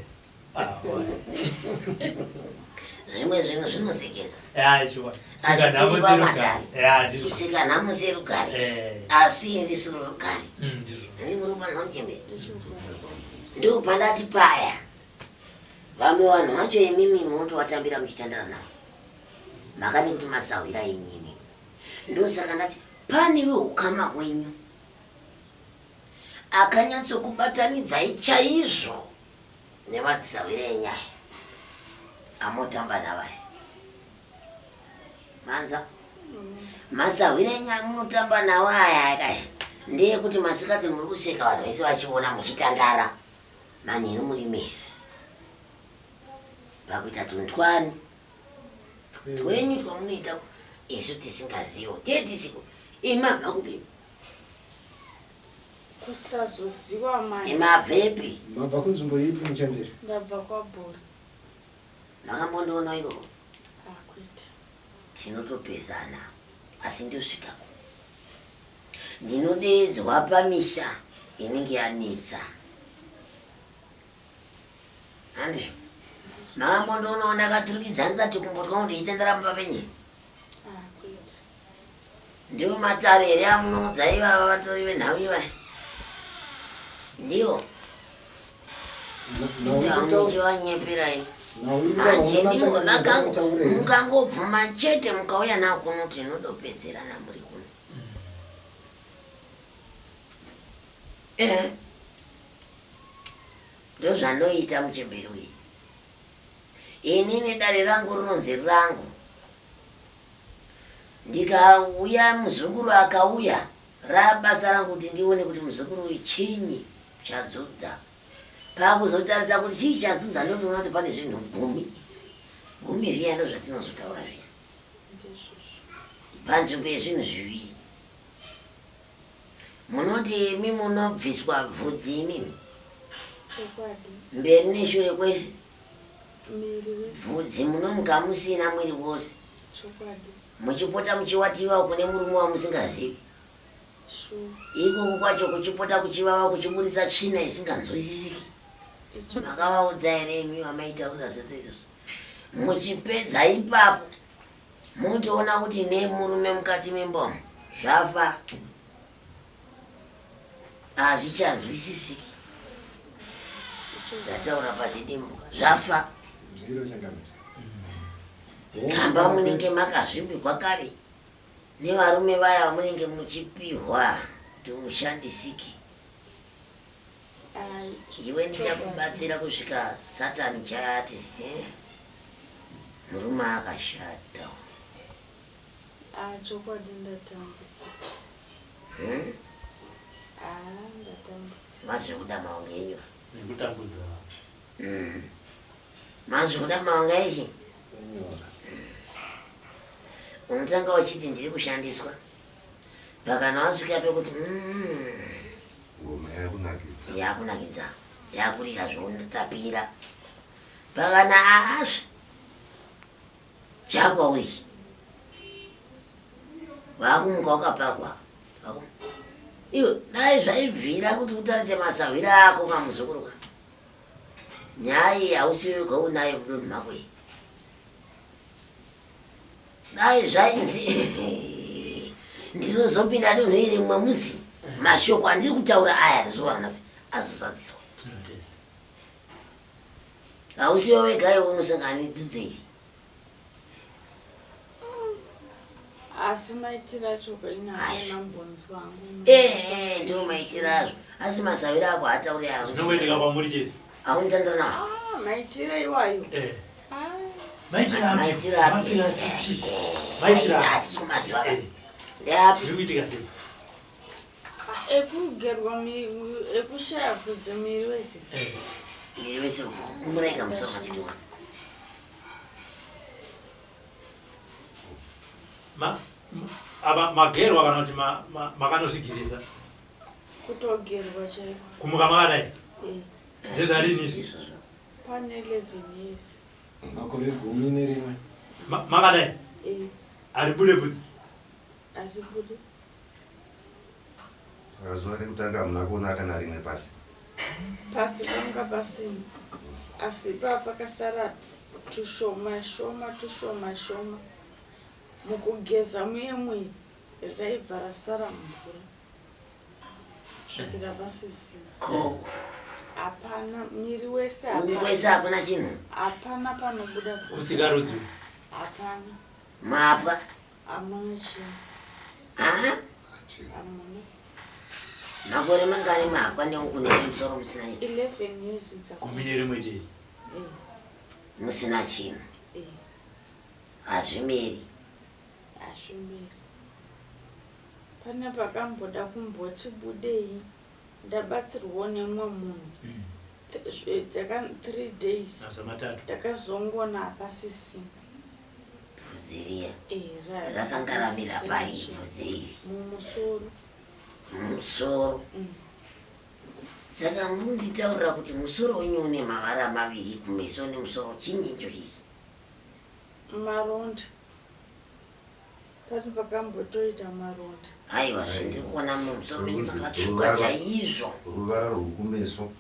Zvimwe zvinhu zvinosekesa. Asi tiri pamatare. Kuseka nhamo serugare. Eh. Asi risu rugare. Mm, Ndi muri kupanzwa muchembere. Ndopandati paya. Vamwe vanhu vacho imimi munotovatambira muchitandara navo. Makadi kuti masahwira enyu imimi. Ndosaka ndati pane veukama hwenyu akanyatsokubatanidzai chaizvo Nemadzisahwira enyaya amotamba navaya. Manzwa? Masahwira enyaya munotamba nawo aya akaya ndeyekuti masikati muri kuseka vanhu vese vachiona muchitandara manheru muri mese pakuita tuntwani twenyu twamunoita isu tisingazivo tee tisiko imi mabva kupi Kusazoziva manje. Mabvepi? Mabva kunzvimbo ipi muchembere? Ndabva kwaBhora. Makambondiona ikoko? Ah, kwete. Tinotopesana asi ndosvikako. Ndinodeedzwa pamisha inenge yanetsa. Handizvo? Makambondionawo ndakaturikidzanisa tukumbo twangu ndichitendera pamba penyu? Ah, kwete. Ndiwo matare here amunoudza ivava vatori venhau ivaya? Ndiwo. Muchivanyepera imi. Mukangobvuma chete mukauya nawo kuno tinodopedzerana muri kuno. Eh. Ndozvanoita muchembere uyu. Inini dare rangu rinonzi rangu. Ndikauya muzukuru akauya rabasa rangu kuti ndione kuti muzukuru uyu chinyi chazudza. Pakuzotarisa kuti chii chazudza ndotoona kuti pane zvinhu gumi. Gumi zviya ndozvatinozotaura zviya. Panzvimbo yezvinhu zviviri. Munoti imi munobviswa bvudzi imimi? Chokwadi. Mberi neshure kwese? Miri wese. Bvudzi munomuka musina mwiri wose? Chokwadi. Muchipota muchiwatiwa kune murume wamusingazivi? Sure. Ikoko kwacho kuchipota kuchivava kuchiburitsa tsvina isinganzwisisiki. Makavaudza here imi vamaitaurira zvese izvozvo? Muchipedza ipapo Motoona kuti nemurume mukati memba umu zvafa hazvichanzwisisiki. Tataura pachidimbuka zvafa. Kamba munenge makazvimbigwa kare nevarume vaya vamunenge muchipihwa kuti mushandisiki. Iwe ndichakubatsira kusvika Satani chati eh? Murume akashata. Ah, chokwadi ndatambudzika. Hmm? Ah, ndatambudzika. Mazvikuda maonge enyu. Nekutambudza. Mazvikuda maonge ichi. Unotanga uchiti ndiri kushandiswa. Pakana wasvika pekuti Ngoma yakunakidza. Yakunakidza. Yakurira zvonotapira. Pakana aasvi chakwa uri. Wakumuka wakapakwa. Iwe dai zvaibvira kuti utarise masahwira ako kamuzukuru ka. Nyaya iyi hausi wega unayo mudunhu mako iyi. Dai zvainzi ndinozopinda dunhu iri mumwe musi mashoko andiri kutaura aya zuva ranhasi azozadziswa. Hausiwe wega iwe unosangana nedzidzo iyi. Asi maitiro acho kainambonzwa hangu. Eh, eh, ndiwo maitiro azvo. Asi masaviro ako haatauri ayo. Zvinongoitika kwamuri chete. Haunotandira nawo. Ah, maitiro iwayo. Eh. Ah. Maitiro api? Maitiro api? Maitiro api? Maitiro api? Hatisi kumaziva. Eh. Ndeapi? Zviri kuitika sei? Ekugerwa ekushaya vhudzi miri wese. Eh. Miri wese kumureka musoro machitiwa. Ma apa magerwa kana kuti makanozvigeresa? Kutogerwa chaiko. Kumuka makadai? Eh. Ndezvarini izvi? Pane 11 years. Makore 11. Makadai? Eh. Aribude bvudzi? Aribude. Saka zuva rekutanga hamuna kuona kana rimwe pasi? Pasi panga pasina. Asi ipapa pakasara tushoma shoma tushoma shoma. Mukugeza muye muye raibva rasara mumvura. Kusvikira pasisina. Ko. Hapana miri wese hapana. Wese hakuna chinhu. Hapana panobuda bvudzi. Kusikarudzi. Hapana. Mapwa. Hamuna chinhu. Ah? Hamuna. Makore mangani mapwa neuku nemusoro musina 11 years dzakwana. 11 chete. Eh. Musina chinhu. Eh. Hazvimeri. Hazvimeri. Pane pakamboda kumboti budei ndabatsirwawo nemumwe munhu. 3 days. Mazuva matatu. Ndakazongoona hapasisina. Bvudzi riya Eh, rakanga ramira hapasisina pai chinhu. bvudzi iri? Mumusoro. Mumusoro. Saka muri kunditaurira kuti musoro wenyu une mavara maviri kumeso nemusoro chinyi icho chii? Maronda. Pane pakambotoita maronda. Aiwa zvandiri kuona mumusoro menyu makatsvuka chaizvo. Ruvara rwekumeso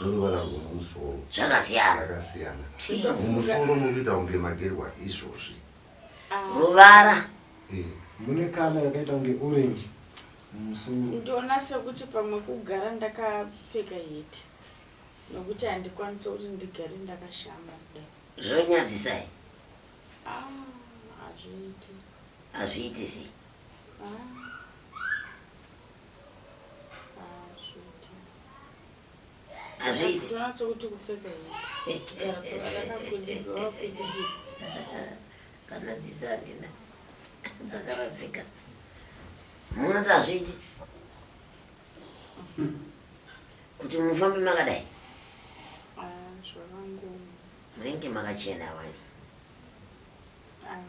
neruvara rwemumusoro zvakasiyana. Zvakasiyana. Mumusoro muri kuita kunge magerwa izvozvi. Ruvara. Eh. Mune kala yakaita kunge orange mumusoro. Ndoona sekuti pamwe kugara ndakapfeka heti. Nokuti handikwanise kuti ndigare ndakashama kudai. Zvonyadzisa here? Ah, hazviiti. Hazviiti sei? Ah, hazviiti. Hazviiti. Tonatso kuti kupfeka heti. Gara rakakwidibira wakwidibira. Kana dzidza handina dzakarasika. Munoti hazviiti kuti mufambe makadai? Ah, zvakangooma. Munenge makachena wani. Ah,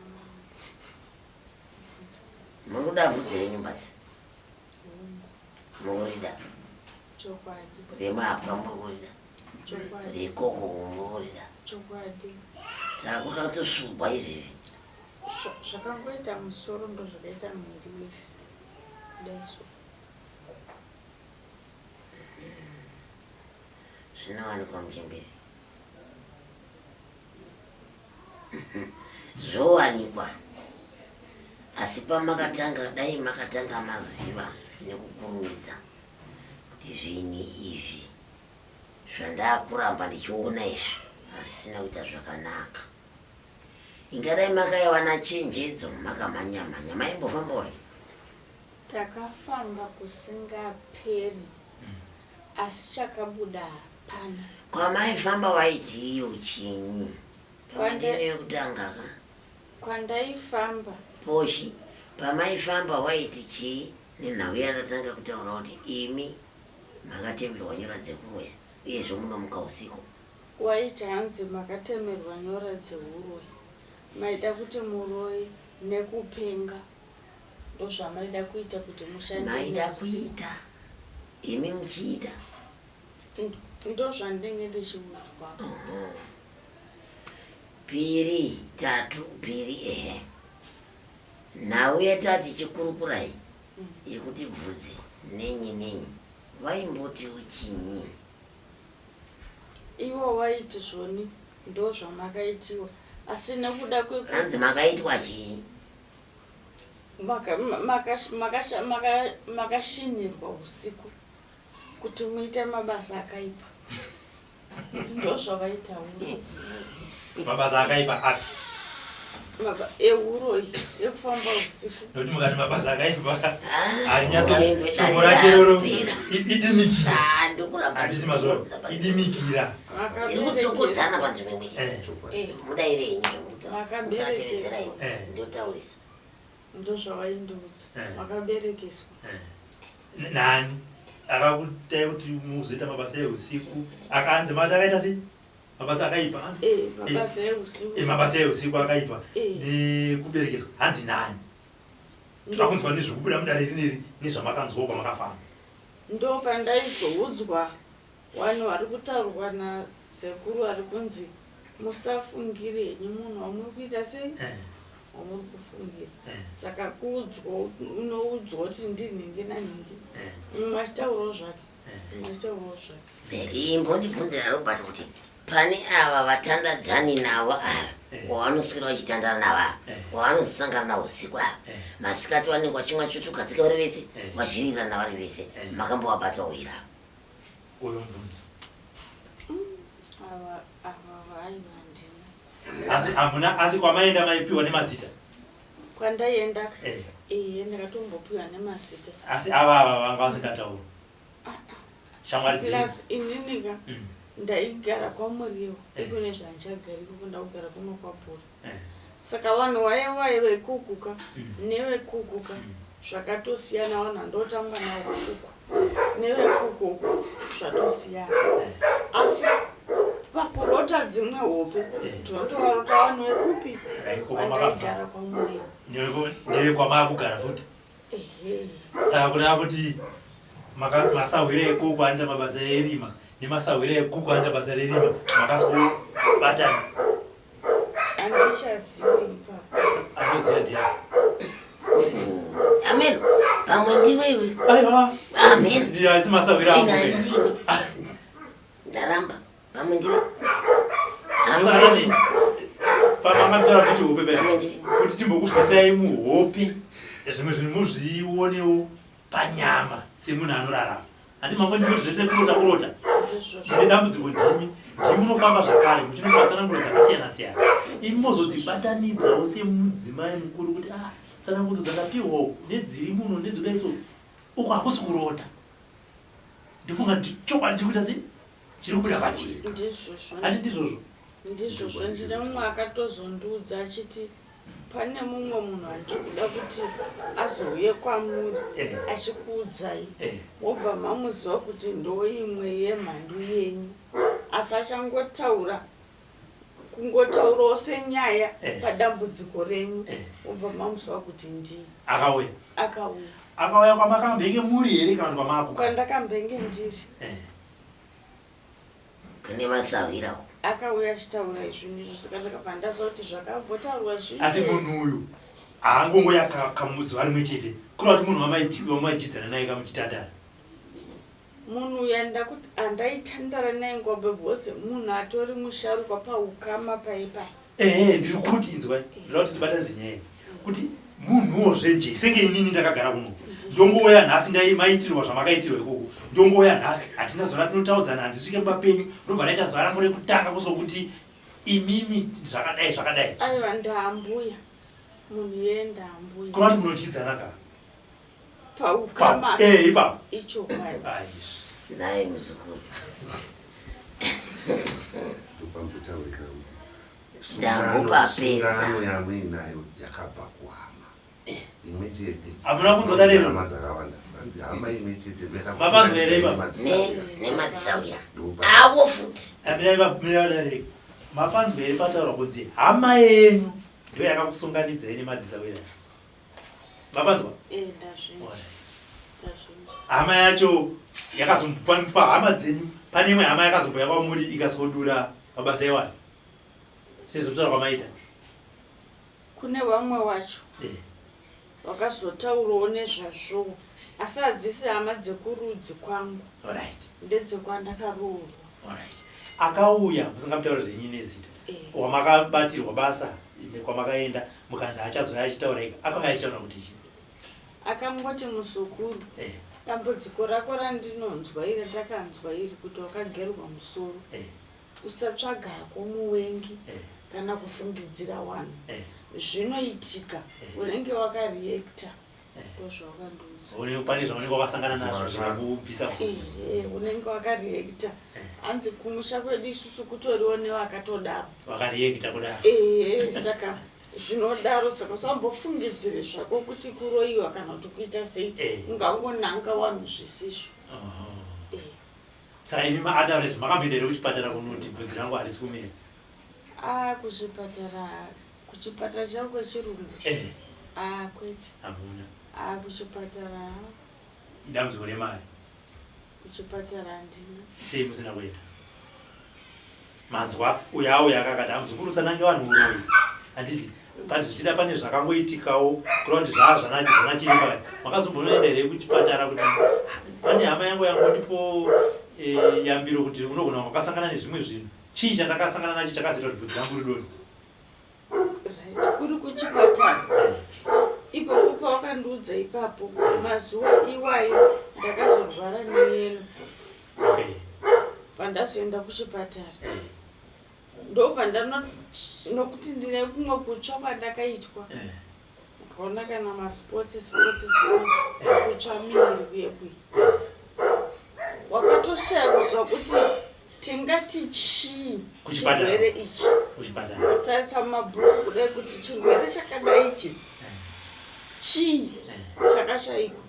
Muri kuda vhudzi renyu basi. Muri kurida. Chokwadi. Remapwa muri kurida. Chokwadi. Rekoko muri kurida. Chokwadi. Saka kwakatosvubwa izvizvi. Zvakangoita musoro ndozvakaita muviri wese. Kudai so. Zvinowanikwa muchemberi. Zvowanikwa. Asi pamakatanga dai makatanga maziva nekukurumidza kuti zvinhu izvi zvandakuramba ndichiona izvi hazvisina kuita zvakanaka. Ingadai makaiwana chenjedzo makamhanya mhanya maimbofamba wai? Takafamba kusingaperi asi chakabuda hapana. Kwamaifamba waiti iyo chinyi? Pamandino yekutanga ka? Kwandaifamba. Poshi, pamaifamba waiti chii nenhau yandatanga kutaura kuti imi makatemerwa nyora dzekuroya uyezve munomuka usiku? Waiti hanzi makatemerwa nyora dzehuroyi maida kuti muroye nekupenga ndozvamaida kuita kuti mushande Maida neusiku. kuita imi muchiita. Ndozvandinenge ndichiudzwa. Piri tatu piri ehe. Nhau yatati chikurukurai yekuti bvudzi nenyi nenyi vaimboti uchinyi? Ivo vaiti zvoni ndozvamakaitiwa asi nekuda Hanzi kwekuti makaitwa chii? Makashinirwa usiku kuti muite mabasa akaipa ndozvavaitaura. Mabasa akaipa api? Euroyi ekufamba usiku. Nokuti mukati mabasa akaipa Ah, harinyatso ngaimwe shoko dai racho iroro rapera. idimikira. Ah, ndikuramba Handiti mazvo ndichitsokotsa panzvimbo. idimikira. Ndiri kutsokodzana panzvimbo imwe chete. Eh, Mudaire henyu zvamukutaura. Makaberekeswa. Musatevedzera ini. Eh. Ndotaurisa. Ndozvavaindiudza. Eh. Makaberekeswa. Eh. Nani akakutai kuti muzoita mabasa eusiku? Akanzi mati akaita sei mabasa akaipa? Hanzi Eh, mabasa eusiku. Eh, mabasa eusiku akaipa Eh. nekuberekeswa hanzi nani? Toda kunzwa nezvekubuda mudare rineri nezvamakanzwawo kwamakafamba. Ndopandaizoudzwa vanhu vari kutaurwa nasekuru vari kunzi musafungire henyu munhu wamuri kuita sei wamuri kufungira. Saka kuudzwa unoudzwa kuti ndinhingi nanhingi, mumwe achitaurawo zvake, mumwe achitaurawo zvake. Imbondibvunzira Robert kuti pane ava vatandadzani navo ava wavanoswera vachitandara navo ava wavanozosangana navo usiku ava masikati vanenge vachimwa chutu gadzika vari vese vachivirirana vari vese, makambovabata uira? Uyo mubvunzo. Ava ava vaiva handina. Asi hamuna, asi kwamaenda maipiwa nemazita? Kwandaienda? Eh. Iye, ndakatombopiwa nemazita. Asi ava vanga vasingatauri shamwari Plus dzese? ininika ndaigara kwaMuriwo. Ikune zvandichagara ikoko, ndakugara kuno kwaBhura. Saka vanhu vaya vaye vekukuka nevekukuka zvakatosiyana. Vanhu vandotamba navo kuku nevekukuku zvatosiyana, asi pakurota dzimwe hope tinotovarota vanhu vekupi? Ikoko makabva. Vandaigara kwaMuriwo. Ndevekwamaakugara futi? Ehe. Saka kureva kuti masahwira ekuku anoita mabasa erima nemasahwira ekuku anoita basa rerima makasikobatana? Handichazivi ipapo. Anoziva ndiani? Amen, pamwe ndiwe iwe. Aiwa. Amen. Ndiye asi masahwira Ina angu. handisini, ndaramba, pamwe ndiwe. Saka pamangataura kuti hope paya Pamwe ndiwe. kuti timbokubvisai muhope, zvimwe zvinhu muzvionewo panyama semunhu anorarama. Handi mangwani moti zvese kurota kurota. Mune dambudziko ndimi ndimi munofamba zvakare muchinopa tsananguro dzakasiyana siyana. Imi mozodzibatanidzawo semudzimai mukuru kuti ah tsanangudzo dzandapiwawo nedziri muno nedzodai so uku hakusi kurota. Ndofunga kuti chokwadi chiri kuita sei? Chiri kubuda pachena. Ndizvozvo. Handi ndizvozvo? Ndizvozvo ndine mumwe akatozondiudza achiti pane mumwe munhu andiri kuda kuti azouye kwamuri eh. achikuudzai eh. mobva mamuziva kuti ndoimwe yemhandu yenyu asi achangotaura kungotaurawo senyaya eh. padambudziko renyu mobva mamuziva kuti ndiye akauya akauya akauya kwamakambenge muri here kana kuti kwamaakuka kwandakambenge ndiri Kune masahwira uko. Akauya achitaura izvi ndizvo saka ndakabva ndaziva kuti zvakambotaurwa zvii. Asi munhu uyu haangongoya kamuzuva rimwe chete kureva kuti munhu wamaijidzana naye kamuchitandara. Munhu uyu andakuti andaitandara naye nguva bebose munhu atori musharukwa paukama pai pai. Ehe ndiri kuti inzwai ndoda kuti tibatanidze nyaya iyi kuti munhuwo zveje senge inini ndakagara kuno ndongouya nhasi ndai maitirwa zvamakaitirwa ikoko ndongouya nhasi hatina zuva ratinotaudzana handisvike kumba penyu ndobva ndaita zuva rangu rekutanga kuzokuti imimi zvakadai zvakadai Aiwa ndaambuya munhu iyeye ndaambuya. kureva kuti munodyidzana ka Paukama eh ipapo ichokwadi. Aizvi. Nhai muzukuru. Ndopambotaurika kuti Ndambopapedza. sungano yamuinayo yakabva kuhama imwe chete. Hamuna kunzwa dare iro? Hama dzakawanda. Hanzi hama imwe chete Mapanzwa here ipapo? Nemadzisauya. Avo futi. Mirai mirai dare. Mapanzwa here pataurwa kunzi hama yenyu ndiyo yakakusunganidzai nemadzisawira. Mapanzwa? Eh, ndazvinzwa. Ndazvinzwa. Hama yacho yakazombopa hama dzenyu pane imwe hama yakazomboya kwamuri ikasodura mabasa iwayo. Sezvokutaura kwamaita. Kune vamwe wacho Eh. vakazotaurawo nezvazvowo asi hadzisi hama dzekurudzi kwangu Alright. ndedzekwandakaroorwa. Alright. Akauya musingamutauri zvenyu nezita. Eh. Wamakabatirwa basa kwamakaenda mukanzi achazouya achitaura ega. Akauya achitaura kuti chii? Akangoti muzukuru Eh. dambudziko rako randinonzwa iri randakanzwa iri kuti wakagerwa musoro Eh. usatsvaga hako muvengi Eh. kana kufungidzira wanhu Eh. zvinoitika Eh. unenge wakareacta Eh. ndozvawakandiudza Une pane zvaunenge wakasangana nazvo zvikakubvisa bvudzi. Ehe, unenge wakareacta Eh. hanzi kumusha kwedu isusu kutoriwo newakatodaro Wakareacta kudaro. ehe saka zvinodaro saka usambofungidzire zvako kuti kuroyiwa kana kuti kuita sei Eh. ungangonanga wanhu zvisizvo Oho. Eh. Saka imi maataura izvi makamboenda here kuchipatara kunoti bvudzi rangu harisi kumera? Ah, kuchipatara kuchipatara chavo kwechirungu Eh, ah kwete hamuna. ah kuchipatara Idambudziko remari. kuchipatara handina Sei musina kuenda? Manzwa uyo auya akakati amuzukuru usanange vanhu uroyi. Handiti but zvichida pane zvakangoitikawo kureva kuti zvaa zvana zvana chiremba makazombonoenda here kuchipatara kuti pane hama yangu yangondipo eh, yambiro kuti unogona wakasangana nezvimwe zvinhu chii chandakasangana nacho chakazoita kuti bvudzi rangu ridonhe right kuri kuchipatara ipapo pawakandiudza ipapo mazuva iwayo ndakazorwara neyelo okay pandazoenda kuchipatara ndobva ndano nokuti ndine kumwe kutsva kwandakaitwa Eh. ukaona kana masports sports sports kutsva miri kuye kuye wakatoshaya kuziva kuti tingati chii Kuchipatara. chirwere ichi kuchipatara kutarisa mumabhuku kudai kuti chirwere chakadai ichi chii chakashaikwa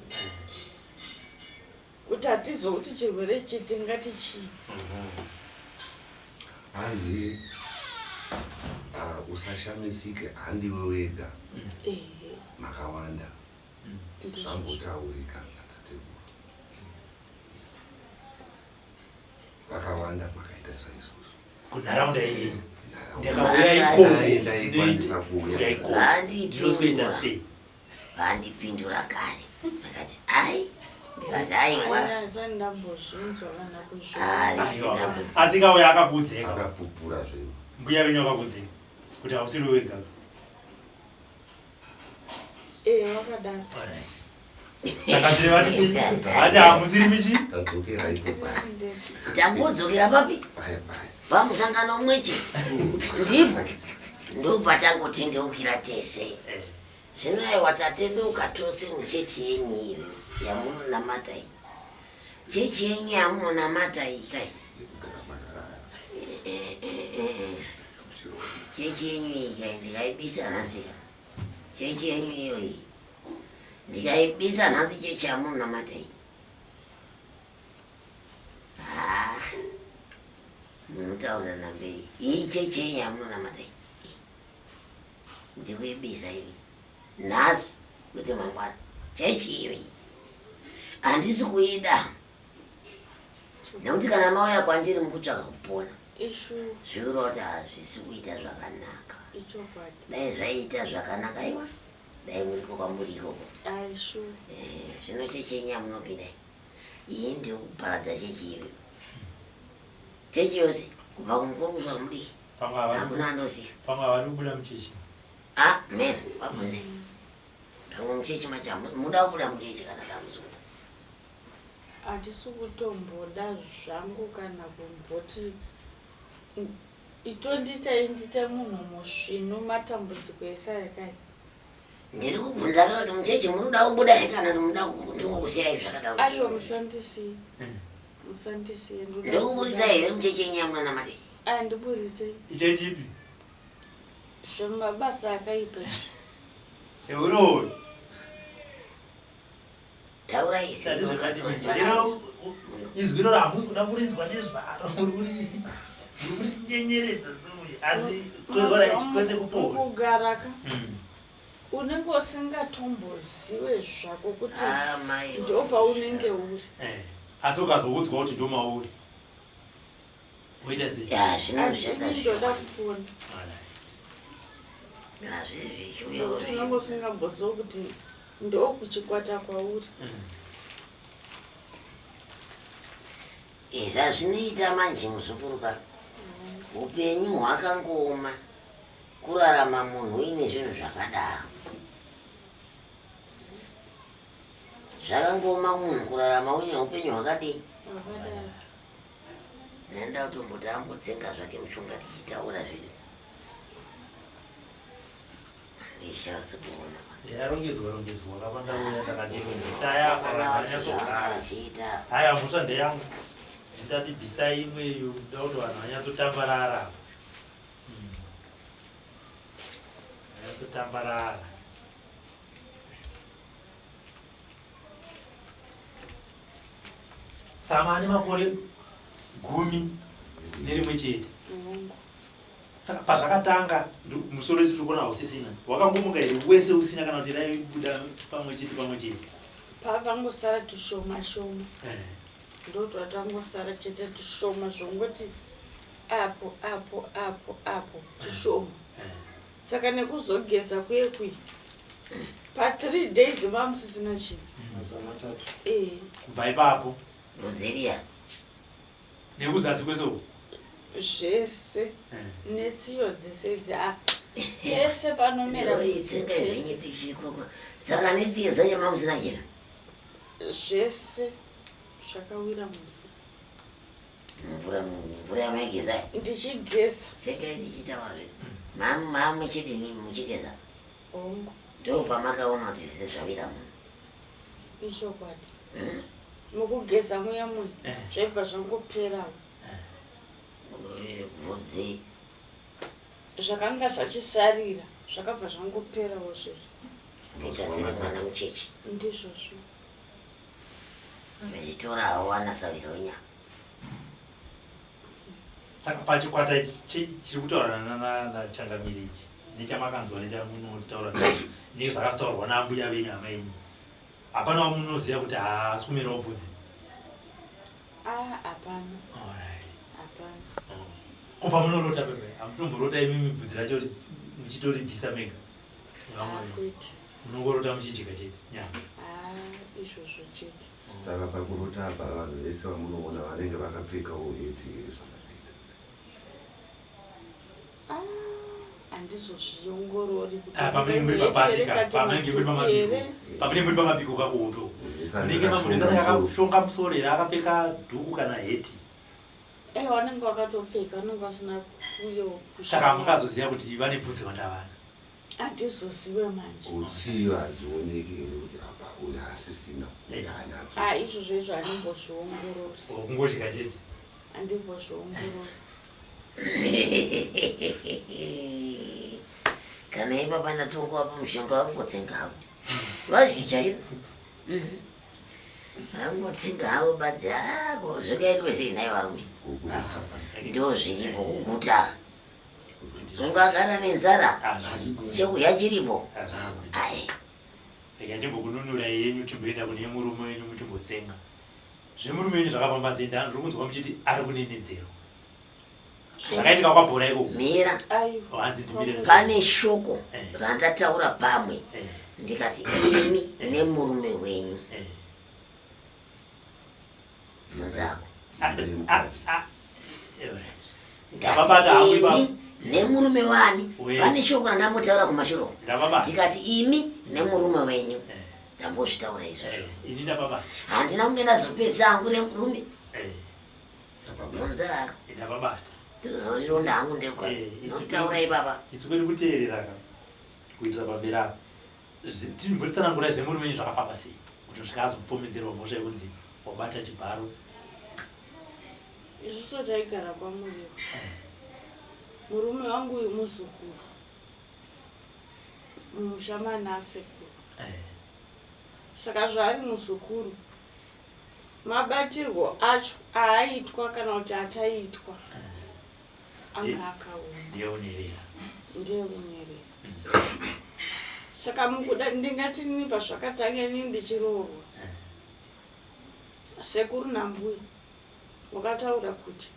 kuti hatiziva kuti chirwere ichi tingati chii Hanzi ah, usashamisike handiwe wega ehe makawanda ndizvozvo. zvambotaurika natateguru vakawanda makaita saizvozvo kunharaunda iyi Nharaunda. ndakauya ikoko Dai ndaikwanisa kuuya. ndinoita ikoko ndinozoita Vandipindura. sei Vandipindura kare. Vakati ai. Ndikati aiwa. Handisati ndambozvinzwa kana kuzviona. Harisina Aiwa. kuziva. asi kauya akakuudzeka akapupura zvevo mbuya venyu vakakuudzeka kuti hausiri wega Eh, wakadaro. Alright. Changamire vati chii? Vati hamusiri michi? Tadzokera ipo paya. Tangodzokera papi? Paya paya. Pamusangano umwe chete. Ndipo ndopatangotendeukira tese. Zvino aiwa tatendeuka tose muchechi yenyu iyoyo yamunonamata iyi. Chechi yenyu yamunonamata iyi kai. Chechi yenyu iyi kai ndikaibisa nhasi ka. Chechi yenyu iyoyi ndikaibisa nhasi chechi yamunonamata iyi. Ah, munotaurira mberi iyi chechi yenyu yamunonamata iyi ndikuibisa ivi nhasi kwete mangwana chechi iyoyi handisi kuida nekuti kana mauya kwandiri mukutsvaka kupona zvikureva kuti hazvisi kuita zvakanaka dai zvaiita zvakanaka iwa dai muriko kwamuri ikoko eh, zvino chechi yenyu yamunopinda iyi ndikuparadza chechi iyoyo chechi yose kubva kumukuru kusvika kumudiki hakuna anoziva pamwe havari kubuda muchechi ah men vabvunze pamwe muchechi macho muda kubuda muchechi kana kamuzuda Handisi kutomboda zvangu kana kumboti itondiitai ndiite munhu musvinu matambudziko ese aya kai. Ndiri kubvunza ka kuti muchechi muri kuda kubuda here kana kuti muda ndingokusiyai zvakadaro. Aiwa musandisiye. Musandisiye ndoda. Ndokuburitsa here muchechi yenyu yamunonamata iyi? Aya ndiburitsei. Ichechi ipi? Zvemabasa akaipa izvi. Euroyi. Taura izwi izwi iroro hamusi kuda kurinzwa nezvaro muri kurinyenyeredza seuye asi kwese kupora kugaraka hmm. unenge usingatomboziwe zvako kuti ah, ndo paunenge uri eh, asi ukazoudzwa kuti ndo mauri woita sei ndoda kupona unenge usingamboziwe kuti Ndokuchikwata kwauri. Eh, zvazvinoita manje muzukuru ka upenyu hwakangooma kurarama munhu uine zvinhu zvakadaro zvakangooma munhu kurarama uine upenyu hwakadii nenda kutomboti ambotsenga zvake mushonga tichitaura zvedu Ndishasi kuona. Yarongedzwa rongedzwa kapanda uya ndakati bvisai apa vanhu vanyatsogara. Haya mhosva ndeyangu. Ndati bvisai imwe iyo kuda kuti vanhu vanyatsotambarara. Hmm. Vanyatsotambarara. Sama ane makore 11. Saka pazvakatanga musoro isu tiri kuona hausisina. Wakangomuka here wese usina kana kuti raibuda pamwe chete pamwe chete? Pavangosara tushoma shoma. Eh. Ndotwatangosara chete tushoma zvongoti apo apo apo apo tushoma. Eh. Saka nekuzogeza kuye kuye pa 3 days vamusisina chinhu. Mazuva matatu. Eh. Kubva ipapo. Bvuziriya. Nekuzasi kwese uku? Zvese eh. Netsiyo dzese idzi ah. Pese panomera itsenga zvenyu tichikoko. Saka netsiyo dzacho mamusina chero? Zvese zvakawira mumvura. Mvura mvura yamaigeza? Ndichigeza. Tsenga tichitaura zve. Mamu mamu muchidini muchigeza? Hongu. Ndo pamakaona kuti zvese zvawira munhu. Ichokwadi. Hmm? Mukugeza muya muya eh. zvaibva zvangoperawo. Eh. Bvudzi. Zvakanga zvachisarira zvakabva zvangoperawo zvese. Kuita sere mwana mucheche. Ndizvozvo. Vachitora havo vanasavira wenyama. Saka pachikwata chiri kutaura nachangamire ichi nechamakanzwa nechamunotaura nezvakataurwa naambuya venyu hama yenyu hapana wamunoziva kuti haasi kumerawo bvudzi? Ah, hapana. Hapana. Oh. Ko pamunorota pepe hamutomborota imimi bvudzi racho muchitoribvisa mega? Ah, kwete. Munongorota muchidya chete nyama? Ah, izvozvo chete. Saka pakurota apa vanhu vese vamunoona vanenge vakapfekawo heti here zvamakaita? Ah, Handizozviongorori kuti Ah, pamunenge muri here paparty ka kati pamunenge muri madhuku pamabiko here. Pamunenge muri pamabiko kakuhope uko, munenge mamunhu akashonga musoro here, akapfeka dhuku kana heti? Eh, vanenge vakatopfeka, vanenge vasina kuyo. Saka mungazoziva kuti vane bvudzi vandavana? Handizozive manje. Utsiyo hadzioneki here kuti apa uyu haasisina, uyu haanadzo? Ah, izvozvo izvo handimbozviongorori. Kungodya chete. Handimbozviongorori. Kana ipapa ndatongovapo mushonga vangotsenga havo, vazvijaira. Vangotsenga havo badzi ako, zvingaitwe sei nhai varume? Kuguta. Ndo zviripo, kuguta. Ungagara nenzara, chekudya chiripo, ai. Rega ndimbokununura yenyu, timboenda kune murume wenyu, muchimbotsenga zvemurume wenyu. Zvakafamba sei? Ndiri kunzwa muchiti ari kunenedzerwa, zvakaitika kwabhora ikoko. Mira. Aiwa. Hanzi ndimire. Pane shoko randataura pamwe, ndikati imi nemurume wenyu, bvunzako. Ah, ah, alright. Ndababata hangu Ndati ipapo. imi nemurume wani. Pane shoko randambotaura kumashure uko. Ndababata. Ndikati imi nemurume wenyu, ndambozvitaura izvozvo. Ini ndababata. Handina kunge ndazopedza hangu nemurume. Bvunza hako. Ndababata. Ndozorironda hangu ndekwa notaura ipapa. Isu kwedu kuteerera ka kuitira pamberi apo. Timbotsanangura zvemurume wenyu, zvakafamba sei kuti kusvika azopomedzerwa mhosva yekunzi wabata chibharo? Isusu taigara kwaMuriwo. Murume wangu uyu muzukuru mumusha manasekuru. Saka zvaari muzukuru, mabatirwo acho aaitwa kana kuti ataiitwa anga akaoma. Ndiyeunerera. Ndeunerera. Saka mukuda ndingati nini, pazvakatanga inini ndichiroorwa, sekuru nambuya wakataura kuti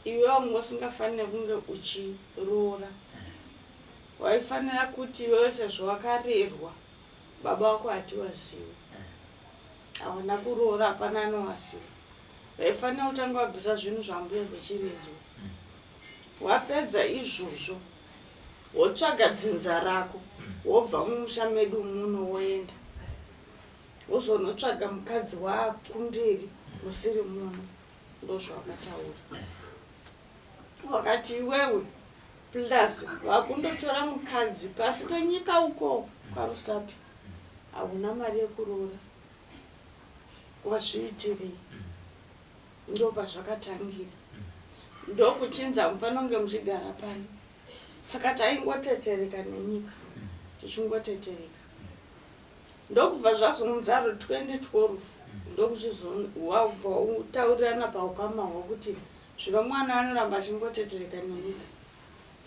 iwe wanga usingafaniri kunge uchiroora, waifanira kuti iwewe sezvo wakarerwa, baba wako hatiwazivi, hawana kuroora, hapana anowaziva, vaifanira kutanga wabvisa zvinhu zvambuya zvechirezwa. Wapedza izvozvo, wotsvaga dzinza rako, wobva mumusha medu muno, woenda wozonotsvaga mukadzi waakumberi musiri muno. Ndozvawakataura. Wakati iwewe plus wakundotora mukadzi pasi penyika uko kwaRusapi, hauna mari yekuroora, wazviitirei? Ndo pazvakatangira, ndokuchinza mufanira kunge muchigara pano. Saka taingotetereka nenyika, tichingotetereka, ndokubva zvazonzaro 2012, ndokuchizowabva utaurirana paukama hwokuti zvino mwana anoramba achingotetereka nenyika,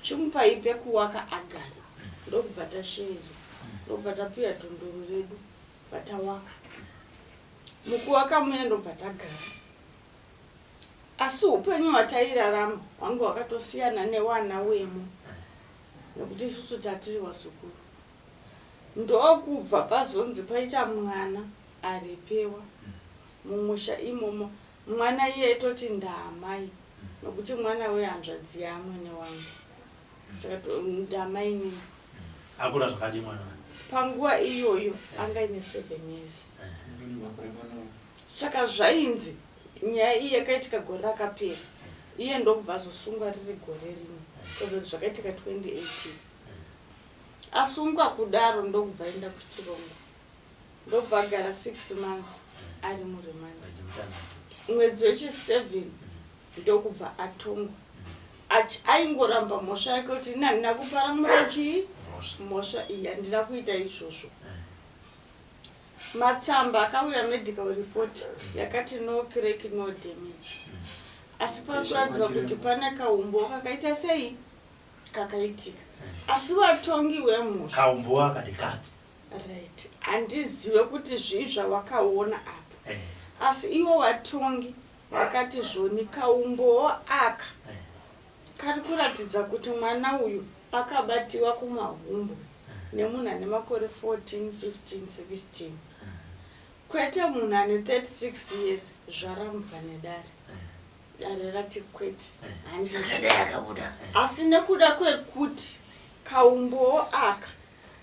chimupai pekuwaka agare. Ndokubva tasheedzwa, ndokubva tapiwa dhondoro redu, vatawaka. Mukuwaka muya ndobva tagara, asi upenyu hwatairarama hwange hwakatosiyana newana wemo, nekuti isusu tatiri vazukuru. Ndokubva pazonzi paita mwana arepewa mumusha imomo. Mwana iye toti ndaamai, nokuti mwana wehanzvadzi yaamwene wangu, saka ndamai nini. Akura zvakadii mwana wake? Panguva iyoyo anga ine 7 years. Saka zvainzi nyaya iyi yakaitika gore rakapera, iye ndokubva azosungwa riri gore rimwe, kuti zvakaitika 2018. Asungwa kudaro, ndokubva aenda kuchirongo, ndobva agara 6 months ari muremand. Mwedzi 6. Mwedzi wechi7 ndokubva atongwa. Aingoramba mhosva yake kuti ini handina kuparamura chii, mhosva iyi, handina kuita izvozvo. Matsamba akauya, medical report yakati no crack, no damage, asi pari kuratidza kuti pane kaumbo kakaita sei, kakaitika. Asi vatongi wemhosva Kaumbo akati kapi? Right, handizive kuti zvii zvavakaona apa, asi ivo vatongi vakati zvoni kaumbowo aka kari kuratidza kuti mwana uyu akabatiwa kumahumbo nemunhu ane makore 14, 15, 16, kwete munhu ane 36 years. Zvarambwa nedare. Dare rati kwete, handizvo. Saka dai akabuda. Asi nekuda kwekuti Kaumbowo aka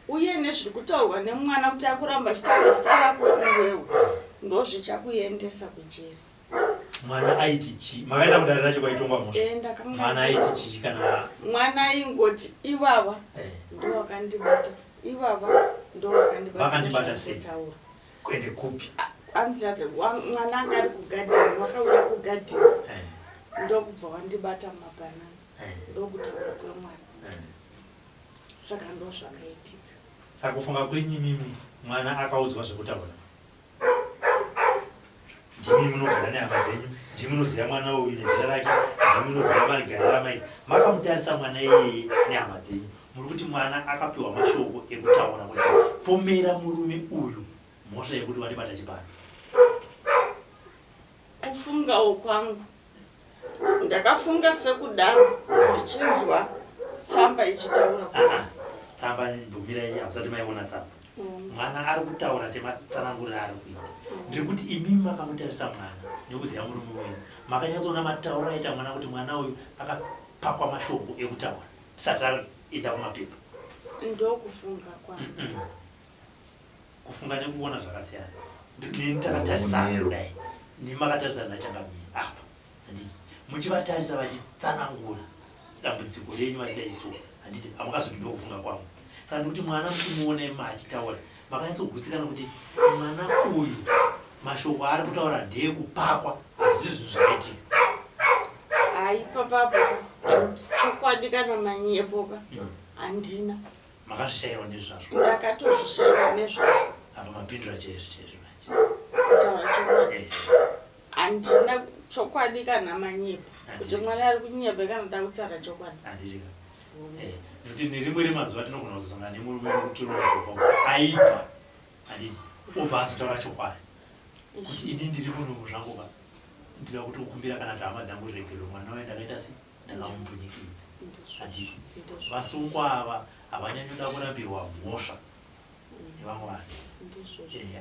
uye nezviri kutaurwa nemwana kuti akuramba achitaura zita rako iwewe ndozvichakuendesa kujeri. Mwana aiti chii? Makaenda kudare racho kwaitongwa mhosva? Eh, ndakanga Mwana aiti chii kana mwana aingoti ivava ndovakandibata ivava ndovakandibata. Vakandibata sei? Kutaura. Kuende kupi? Anzi ati mwana anga ari kugadheni, wakauya kugadheni ndokubva wandibata mabhanana ndokutaura kwemwana. Saka ndozvakaitika. Saka kufunga kwenyu imimi mwana akaudzwa zvekutaura? Ndimi munogara nehama dzenyu, ndimi munoziva mwana uyu nezera rake, ndimi munoziva magariro amaita. Makamutarisa mwana iyeye nehama dzenyu, muri kuti mwana akapiwa mashoko ekutaura kuti pomera murume uyu mhosva yekuti wandibata chibharo. Kufungawo kwangu ndakafunga sekudaro ndichinzwa tsamba ichitaura. Tsamba ndomirai, hamusati maiona tsamba. Mwana ari kutaura sematsananguriro aari kuita. Ndiri kuti imimi makamutarisa mwana nekuziva murume wenyu, makanyatsoona matauriro aita mwana kuti mwana uyu akapakwa mashoko ekutaura tisati taenda kumapepa. Ndokufunga kwangu. Kufunga nekuona zvakasiyana. Neni takatarisana kudai, nemi makatarisana nachangamire apa, handiti? Muchivatarisa vachitsanangura dambudziko renyu vachidai so, handiti? Hamukazoti ndokufunga kwangu. Saka ndikuti mwana muchimuona imi achitaura, makanyatsogutsikana kuti mwana uyu mashoko aari kutaura ndeekupakwa, hazvisi zvinhu zvakaitika. Hayi papapo chokwadi kana manyepoka handina. Makazvishairwa nezvazvo? Ndakatozvishairwa nezvazvo. Apa mapindura chaizvo chaizvo manje. Kutaura chokwadi. Handina chokwadi kana manyepo. Kuti mwana ari kunyepa kana da kutaura chokwadi. Handiti ka. Nekuti nerimwe remazuva tinogona kuzosangana nemurume wekutirongwa aibva. Handiti obva azotaura chokwadi. Kuti ini ndiri munhu zvangu ka. Ndinoda kutokumbira kana kuti hama dzangu regerero mwana waye ndakaita sei? Ndakamumbunyikidzwa. Handiti vasungwa ava havanyanyoda kurambirwa mhosva nevamwe vanhu.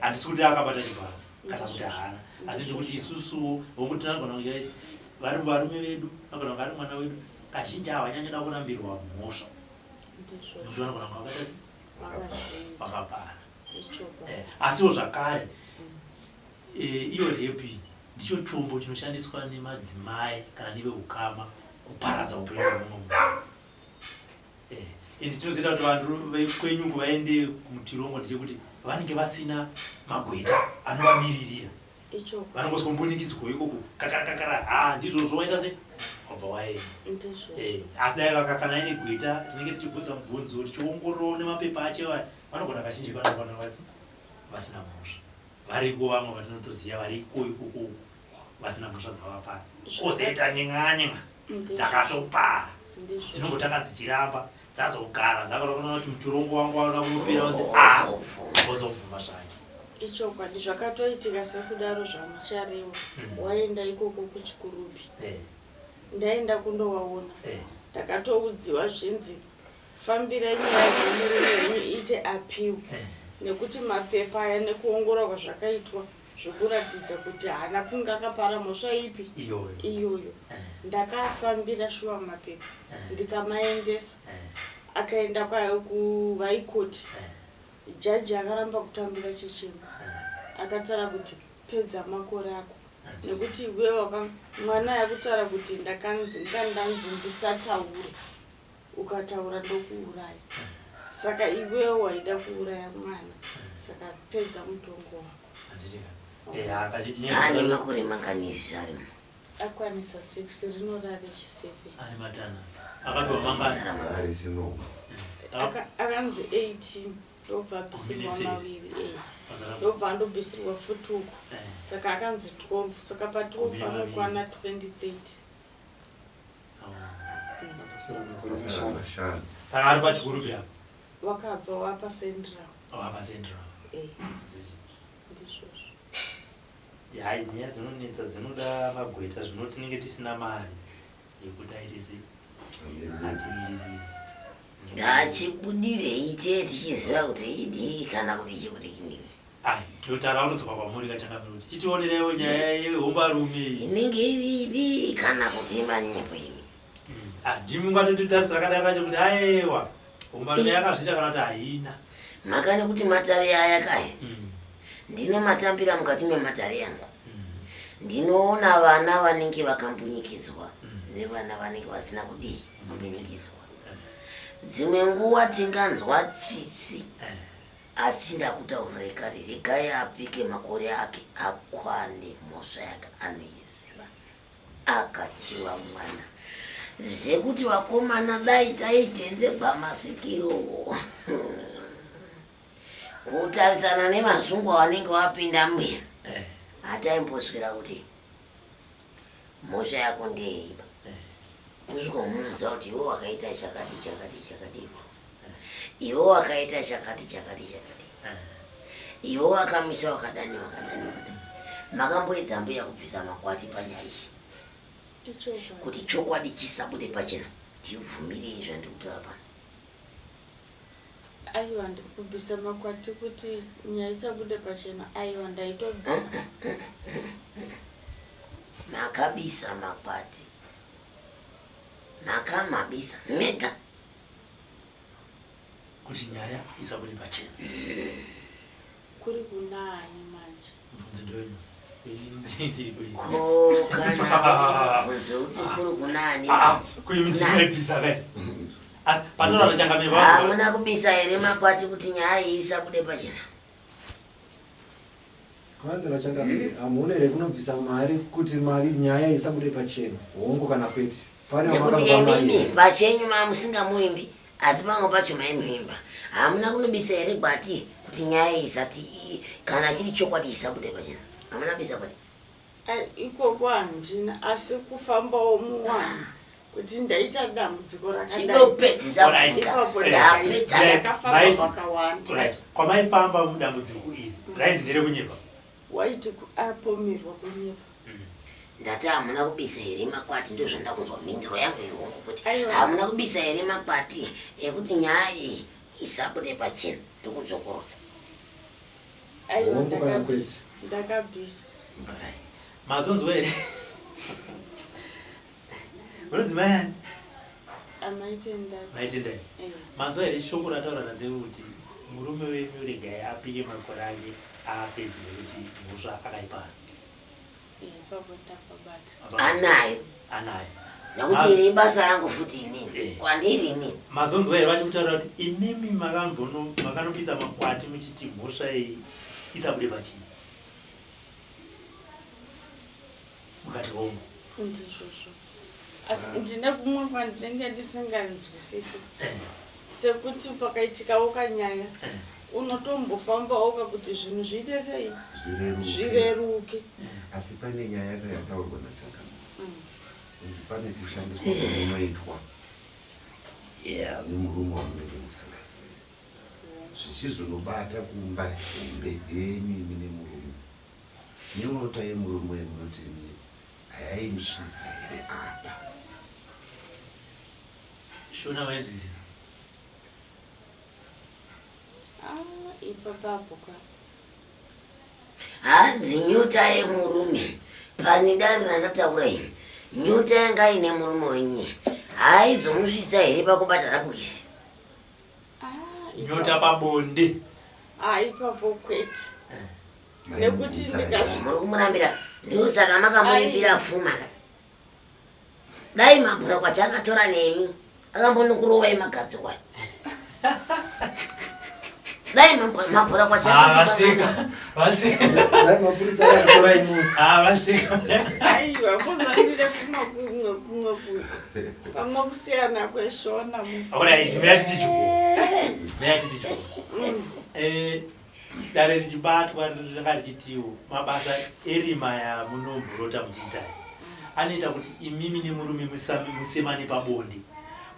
Handisi kuti akabata chibharo kana kuti haana, asi ndikuti isusuwo hongu tinogona kunge vari varume vedu, vanogona kunge ari mwana wedu, kazhinji havanyanyoda kurambirwa mhosva nekuti vanogona kunge vakaita sei? Vakapara. Asiwo zvakare iyo rape iyi ndicho chombo chinoshandiswa nemadzimai kana neveukama kuparadza upenyu hwemumwe munhu. And chinozoita kuti vanhu vekwenyuku vaende kutirongo ndechekuti vanenge vasina magweta anovamiririra. Vanongoswombunyikidzwa ikoko kakara kakara, ha ndizvozvo waita sei wabva waenda. Asi dai vakakana aine gweta rinenge tichibvunza mubvunzo tichiongorora nemapepa acho aya, vanogona kazhinji vanogona vasina mhosva. Variko vamwe vatinotoziva variko ikoko uko vasina mhosva dzavapara, kozoita nyin'anyin'a dzakatopara dzinombotanga dzichiramba dzazogara dzakaona kuti mutorongo wangu waona kunopera unzi a ozobvuma zvake. Ichokwadi zvakatoitika sekudaro zvamucharewa. Waenda ikoko kuChikurubi, ndaenda kundovaona, ndakatoudziwa zvinzi fambirai nyaya dzemurume wenyu iite appeal nekuti mapepa aya nekuongororwa zvakaitwa zvekuratidza kuti haana kunge akapara mhosva ipi iyoyo. Ndakafambira shuwa mapepa ndikamaendesa, akaenda kuhigh court. Jaji akaramba kutambira chichemo, akatara kuti pedza makore ako nekuti iwewe mwana yakutaura kuti ndakanzi ngandanzi ndisataure, ukataura ndokuuraya, saka iwewe waida kuuraya mwana, saka pedza mutongo wako. Ane makore mangani izvi zvarimo? Akwanisa 6, rinorave chi7. Ane matanhatu. Akapiwa mangani? Ari chinomwe. Akanzi 18 ndobva abvisirwa maviri, ndobva andobvisirwa futi uko, saka akanzi 12, saka pa 12 anokwana 2030. Saka ari pachikurubi apa? Wakabva wapa Central. Wapa Central. Ndizvozvo. Hai, nyaya dzinonetsa dzinoda magweta, zvino tinenge tisina mari yekuti aite sei atimirire. Ngachibudirei tee tichiziva kuti idii kana kuti chikudini. Ai, tinotanga kutodzoka kwamuri kachangamire kuti titionerewo nyaya yehombarume iyi. Inenge iri idii kana kuti manyepo imi. Ndimi mungatotitarisa rakadai racho kuti aiwa. Hombarume yakazviita kana kuti haina? Mhaka nekuti matare aya kaya ndinomatambira mukati mematare yangu. Ndinoona vana vanenge vakambunyikidzwa nevana vanenge vasina kudii kumbunyikidzwa. Dzimwe nguva tinganzwa tsitsi asi ndakutaurirai kare regai apike makore ake akwane mhosva yake anoiziva. Akachiva mwana zvekuti vakomana dai taitendegwa masvikiro kutarisana nemasungwa vanenge vapinda muya eh. hataimboswera kuti mhosva yako ndeyeiba eh. kusvika unoziva kuti iwe wakaita chakati chakati chakati iwe iwe wakaita chakati chakati chakati iwe wakamisa wakadani wakadani wakadani makamboedza mbuya kubvisa makwati panyaya iyi kuti chokwadi chisabude pachena tibvumirei zvandiri kutaura pano aiwa kubvisa makwati kuti nyaya isabude pachena aiwa ndaitobva makabisa makwati makamabisa mega kuti nyaya isabude pachena kuri kunaani manje mubvunzo ndowenyu ko kana mubvunzo kuti kuri kunaani ah, ah, kuimibvisa kai asi patoona changamire hamuna kubisa here makwati kuti nyaya iyi isabude pachena Kwanzi nachangamire hamuna here kunobvisa mari kuti mari nyaya isabude pachena hongu kana kwete pane nekuti wamakamupa mari imimi here? pachenyu mamusingamuimbi asi pamwe pacho maimuimba hamuna kunobisa here gwati kuti nyaya iyi isati kana chiri chokwadi isabude pachena hamuna bisa gwati Ai, ikoko handina asi kufambawo muwanhu kuti ndaita dambudziko rakadai chidopedzisa Alright. kubvunza ipapo Eh, ndapedza right. ndakafamba Right. kwakawanda Right. Kwamaifamba mudambudziko iri rainzi nderekunyepa. Waiti apomerwa kunyepa. Ndati hamuna kubisa here makwati ndozvandakunzwa mhinduro yangu ihongo kuti Aiwa. hamuna kubisa here makwati ekuti nyaya iyi isabude pachena ndokudzokorodza. Aiwa Hongu kana kwete. ndakabisa. Alright. Mazonzwa here? Munonzi mai ani? Amaitendai. Maitendai. Eh. Manzwa here shoko rataura nasekuru kuti murume wenyu regai apike makore ake aapedze nekuti mhosva akaipara. Eh, ipapo ndapabata. Anayo. Anayo. Nekuti iri ibasa rangu futi inini. Eh. Kwandiri inini. Mazonzwa here vachikutaura kuti imimi makambono makanobisa makwati muchiti mhosva iyi isabude pachena. Mukati hongu. Ndizvozvo. Asi ndine kumwe kwandinenge ndisinganzwisisi. Eh. Sekuti pakaitikawo kanyaya Eh. unotombofambawo kuti zvinhu zviite sei Zvireruke. zvireruke. Asi pane nyaya yanga yataurwa naChakamura kunzi pane kushandiswa kwamunoitwa nemurume wamunenge musingazivi zvichizonobata kumba hombe yenyu imi nemurume. Nyota yemurume munoti imi hayaimusvidza here apa? Shona vainzwisisa. Ah, ipapapo ka. Hanzi nyota yemurume pane dare randataura ini nyota yanga ine murume wenyu haizomusvitsa here pakubata rapukisi? Ah, Nyota pabonde. Ah, ipapo kwete. Nekuti ndikazvi Muri kumurambira ndosaka makamuripira pfuma ka. Dai mabhura kwacho akatora nemi akambonokurovai magadzikwa. Dai mabhura kwacho Ah, akatora vaseka. Vaseka. Dai mapurisa akakutorai musi. Ah, vaseka. Aiwa, muzandire kumwe kumwe kumwe kumwe. Pamwe kusiyana kweshona mufu. Alright, meya titi chikuru. Meya titi chikuru. Eh, dare richibatwa ranga richitiwo mabasa erima yamunomborota muchiita anoita kuti imimi nemurume musemane pabonde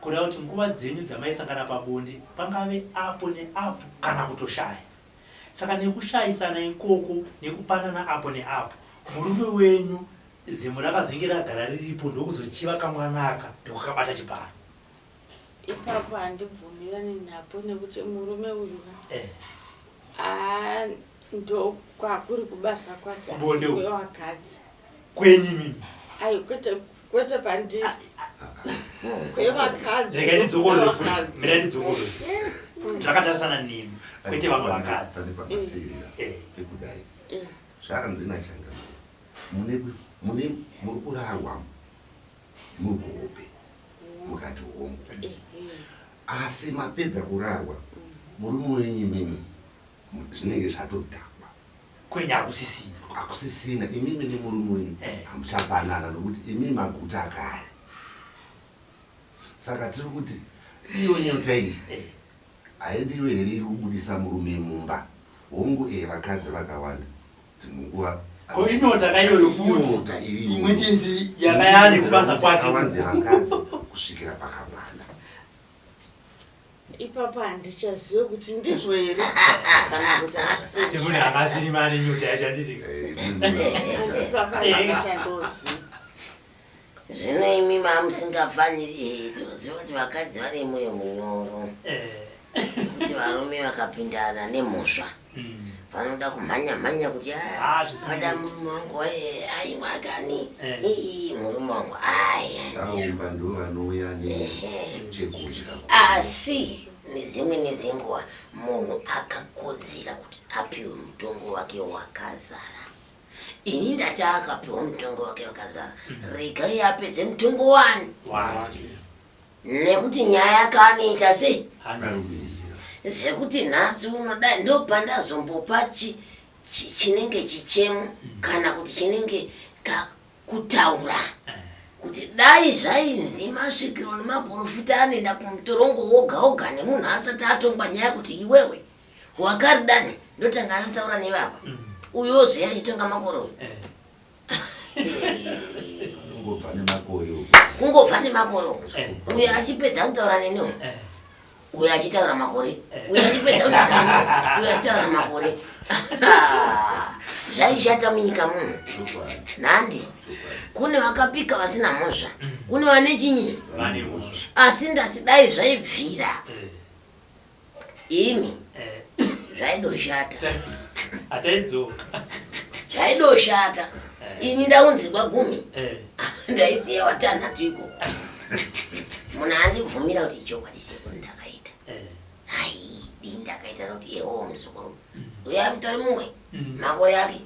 kureva kuti nguva dzenyu dzamaisangana pabonde pangave apo neapo kana kutoshaya saka nekushayisana ikoko nekupanana apo neapo murume wenyu zemo rakazenge ragara riripo ndokuzochiva kamwana aka ndokukabata chibharo Ipapo handibvumirani napo nekuti murume uyu ka eh. Ah, ndokwakuri kubasa kwake Kubonde uku. kwevakadzi Kwenyu imimi ayi kwete kwete pandiri Kwevakadzi. Rega ndidzokorore futi. Mira ndidzokorore. Zvakatarisana nemi kwete vamwe vakadzi. Pane pamasirira Eh. pekudai. Zvanzi nachangamire mune mune muri kurarwa muri kuhope mukati hongu. Asi mapedza kurarwa murume wenyu imimi zvinenge zvatodhakwa. Kwenyu hakusisina. Hakusisina imimi nemurume wenyu hamuchapanana nokuti imi maguta kare. Saka tiri kuti iyo nyota iyi haindiyo here iri kubudisa murume mumba? Hongu eh vakadzi vakawanda dzimwe nguva Ko inyota ka iyoyo futi. Inyota iriyo. Imwe chete yakayane kubasa kwake. Awanze vakadzi kusvikira pakawanda. Ipapa handichazive kuti ndizvo here kana kuti hazvisizvo. Semunhu akasiri mane nyota yacho handiti. Ipapa handichandoziva. Zvino imi mamusingafaniri eh, tinoziva kuti vakadzi vane moyo munyoro kuti varume vakapindana nemhosva vanoda kumhanya mhanya kuti Ah, "Ah, zvisina pada kuti." murume wangu eh, aiwa kani Eh. Ii, murume wangu aya Saumba ndo vanouya nechekudya. Asi nedzimwe nedzinguva munhu akakodzera kuti apiwe mutongo wake wakazara. Ini ndati akapiwa mutongo wake wakazara, regai apedze mutongo wani Wake. nekuti nyaya yakaanoita sei Handizivi. Zvekuti nhasi unodai ndopandazombopa chi, chi, chinenge chichemo kana kuti chinenge kutaura kuti dai zvainzi masvikiro nemaprofita anoenda kumutorongo woga woga nemunhu asati atongwa nyaya kuti iwewe wakaridani ndotanga anotaura nevapa uyo ozoya achitonga makore uyu. Kungobva nemakore uku. Kungobva nemakore uku. Eh. Uyo achipedza kutaura neni uyu. Eh. Uyo achitaura makore. Uyo achipedza kutaura neni uyu achitaura makore. Zvaishata munyika muno. Chokwadi. Nhandi. Kune vakapika vasina mhosva. Kune vane chinyi. Vane mhosva. Asi ndati dai zvaibvira. Imi. Zvaidoshata. Hataidzoka. Zvaidoshata. Ini ndaunzirwa 10. Eh. Ndaisiya watanhatu iko. Munhu andibvumira kuti ichokwadi sekuru ndakaita. Eh. Ai, dii ndakaita nokuti ewo muzukuru. Uyai mutore mumwe. Makore ake.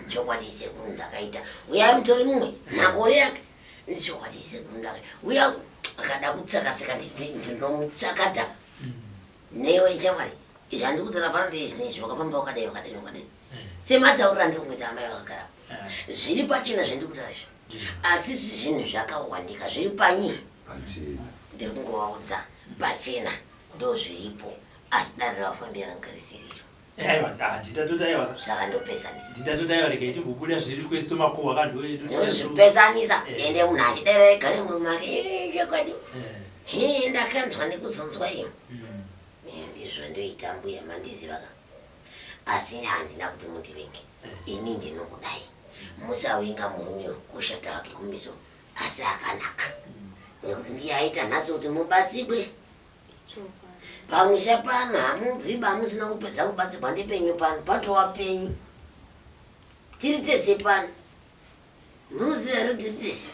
Chokwadi sekuru ndakaita. Uyai mutore mumwe. Makore ake. Chokwadi sekuru ndakaita. Uya akada kutsakatsaka ndinomutsakadza. Newe chamwari. Izvi handiri kutaura pano ndezvi nezvi wakafamba wakadai wakadai wakadai. Sematauriro andiri kuita amai vakagara. Eh. Zviri pachena zvandiri kutaura izvi. Asi zvinhu zvakawandika zviri panyi. Pachena. Ndiri kungovaudza pachena ndozviripo asi dare ravafambira ranga risiriro. Aiwa, handitatoti aiwa. Saka ndopesanisa. Nditatoti aiwa regai timbobuda zviri kwesto makuhwa kanhu edu. Ndozvipesanisa Eh. ende munhu achidera ega nemurume wake "Eh, chokwadi. Eh. He ndakanzwa nekuzonzwa iyo. Mm. Eh, ndizvo ndoita mbuya mandiziva ka. Asi handina kuti mundivenge. Ini ndinokudai. Musawenga murume kushata wake kumeso asi akanaka. Nekuti ndiye aita nhasi kuti mubatsirwe. Pamusha pano hamubvi bamusina kupedza kubatsirwa ndepenyu pano patova penyu. Tiri tese pano. Munoziva here kuti tiri tese?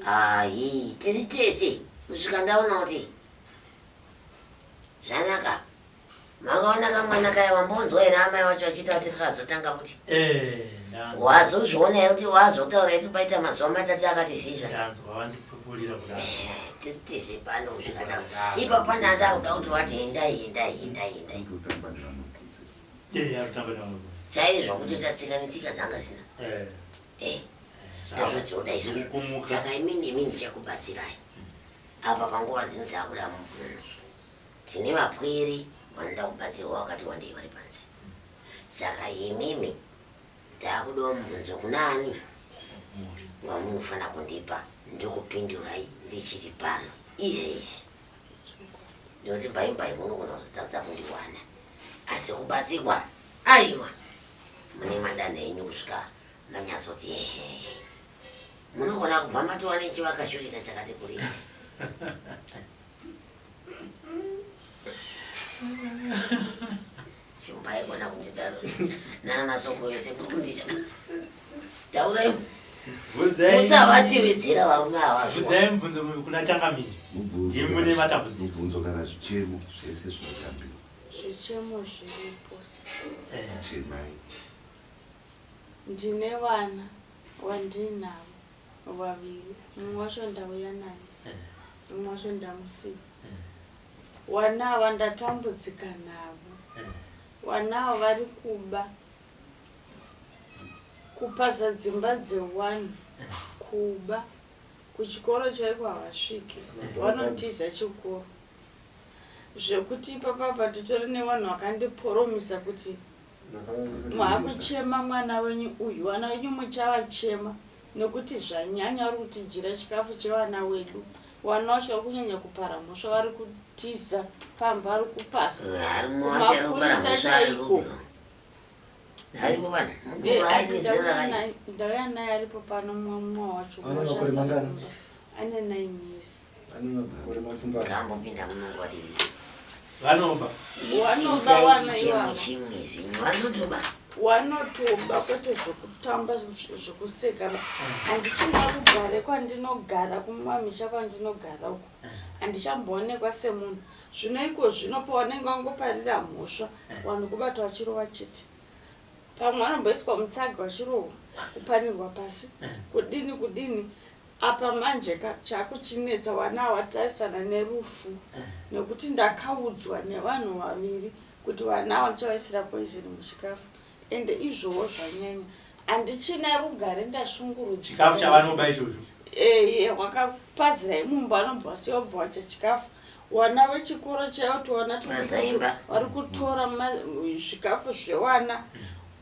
Ayi, tiri tese kusvika ndaona kuti zvanaka. Makaona kamwana kaya wambonzwa here amai vacho vachiita kuti rizazotanga kuti Eh, ndanzwa. wazozviona here kuti wazotaura iti paita mazuva matatu akati zizva. Ndanzwa vandipupurira kudaro. Tiri tese pano kusvika ta ipapo ndanda kuda kuti wati endai endai endai endai. Kutamba nevanogeza. Eh, arikutamba nevamwe. Chaizvo kuti tatsika netsika dzanga sina. Eh. Eh. Ndozvodzinoda izvozvo. Zvokukumuka. Saka imi nemi ndichakubatsirai. Apa panguva dzino takuda mubvunzo. Tine vapwere vanoda kubatsirwa vakati wandei vari panze. Saka imimi takudawo mubvunzo kunani wamunofanira kundipa ndokupindurai ndichiri pano izvezvi. Ndinoti mbaimbai munogona kuzotadza kundiwana asi kubatsirwa aiwa mune madanho enyu kusvika manyatsoti ehe. Munogona kubva matova nechivakashurika chakati kurei. Shumba igona kundidaro. Nana soko yese kuri kundisa. Taurai. Musavatevedzera varume ava. Bvunzai mubvunzo kuna changamire. Ndimi mune matambudziko. Mubvunzo kana zvichemo zvese zvinotambiwa. Zvichemo zviripo. Eh. Chemai. Ndine vana wandinavo vaviri, mumwe wacho ndauya naye, mumwe wacho ndamusiya. Wana ava ndatambudzika navo. Wana ava vari kuba, kupaza dzimba dzewanhu, kuba. Kuchikoro chaiko havasviki, vanotiza chikoro. Zvekuti ipapa apa titori nevanhu vakandiporomisa kuti Maakuchema mwana wenyu uyu, vana venyu muchavachema nekuti zvanyanya vari kutidyira chikafu chevana wedu. Vana vacho vari kunyanya kupara mhosva, vari kutiza pamba, vari kupasa kumapurisa chaiko. Ndauya naye aripo pano mumwe wacho ane 9 years. Ane makore mapfumbamwe. Kambopinda munongwariri. Vanoba. Wanoba wana Chimwe iwawa. chimwe zvinhu vanotoba. Wanotoba kwete zvekutamba zvekuseka ba. Handichina rugare kwandinogara kumamisha kwandinogara uko. Handichamboonekwa semunhu. Zvino iko zvino pawanenge wangoparira mhosva vanhu kubata vachirova chete. Pamwe vanomboiswa mutsaga vachirohwa, kupanirwa pasi, kudini kudini. Apa manje ka chakuchinetsa wana watarisana nerufu nekuti ndakaudzwa nevanhu vaviri kuti vana ava ndichavaisira poison muchikafu ende izvowo zvanyanya handichina rugare ndashungurudzika. Chikafu chavanoba ichocho. Eye wakapazirai mumba vanobva vasiya vobva vacha chikafu wana vechikoro chaivo tiwana Vasaimba. vari kutora zvikafu zvewana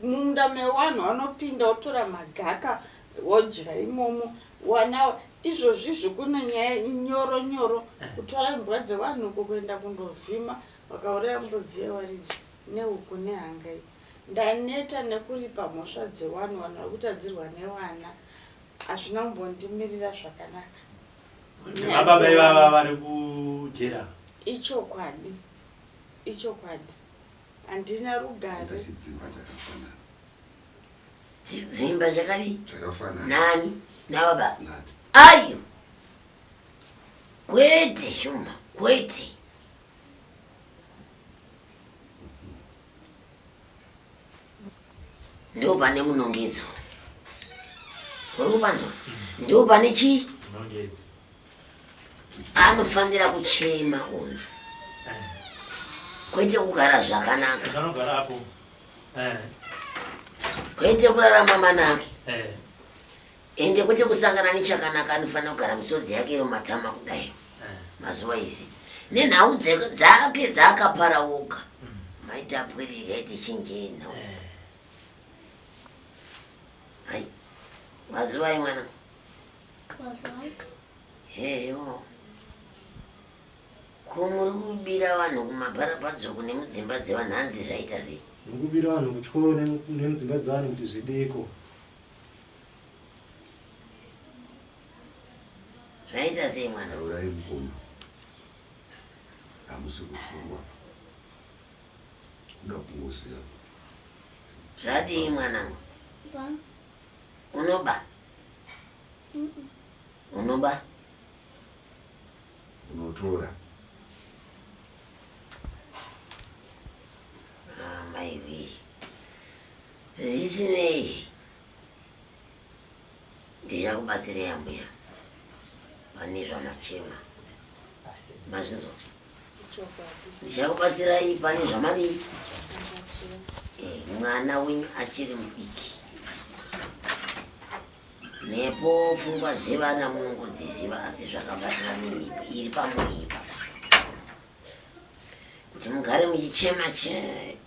mumunda mewanhu vanopinda votora magaka Wodyira imomo wana izvozvizvi kune nyaya nyoro nyoro kutora imbwa dzevanhu uko kuenda kundovhima vakauraya mbudzi yevaridzi nehuku nehanga iyi. Ndaneta nekuripa mhosva dzewanhu vanhu vari kutadzirwa nevana hazvina kumbondimirira zvakanaka. Nyaya Nemababa ivava dzevanhu. vari kujera. Ichokwadi ichokwadi handina rugare. Chidzimba chakafanana. Chidzimba chakadii? Chakafanana. Nani? Nababa? Nati. Ayo. Kwete Shumba, kwete. Ndo pane munongedzo. Uri kupanzwa? Ndo pane chii? Munongedzo. Anofanira kuchema uyu. Kwete kugara zvakanaka. Anogara apo. Eh. Kwete kurarama manake. Eh. Ende kwete kusangana nechakanaka anofanira kugara misodzi yake iri mumatama kudai. Eh. Mazuva ese. Nenhau dzake dzaakapara oga. Maita apwere kaite chinjei nhau. Eh. Hai. Wazivai mwana. Wazivai. Heyo. Ko muri kubira vanhu kumabharabhadzoko nemudzimba dzevanhu hanzi zvaita sei? Muri kubira vanhu kuchikoro nemudzimba dzevanhu kuti zvidiko. Zvaita sei mwana? Taurai mukoma. Hamusi kusungwa. Kuda kungoziva. Zvadii mwanangu? Ba. Unoba? Unoba? Unotora. Ah, maiwee. Zvisinei ndichakubatsirei ambuya pane zvamachema. Mazvinzwa? Ndichakubatsirai pane zvamadii? Eh, mwana wenyu achiri mudiki. Nepo pfungwa dzevana munongodziziva asi zvakabatsira nemhepo iri pamuri ipapa. Kuti mugare muchichema chete.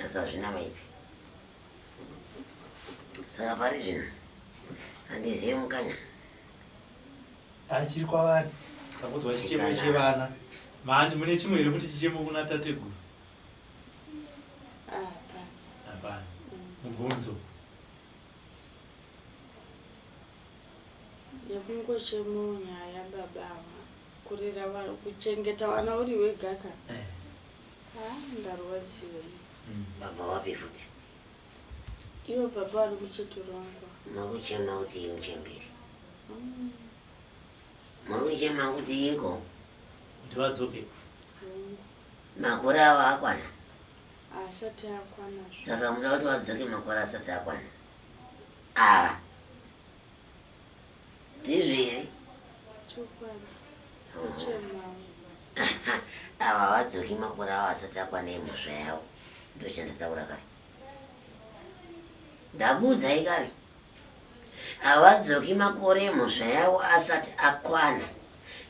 Asi hazvina maipi. Saka pari zvino handizive mukanya. Achiri kwavari. Takudzwa chichemo chevana. Mani mune chimwe here futi chichemo kuna tateguru? Hapana. Mubvunzo. Yekungochemawo nyaya baba ava kurera kuchengeta vana uri wega ka. Eh. Ah, ndarwadziwa. Baba wapi futi? Ivo baba vari kuchiturongwa. Muri kuchema kuti muchembere. Muri kuchema kuti iko? Kuti vadzoke. Makore avo akwana. Asati akwana. Saka muda kuti vadzoke makore asati akwana. Ava. Ndizvo here? Chokwadi. Kuchema. Ava vadzoki makore avo asati akwana emhosva yavo. Ndochandataura kare. Ndakuudzai kare. Havadzoki makore emhosva yavo asati akwana.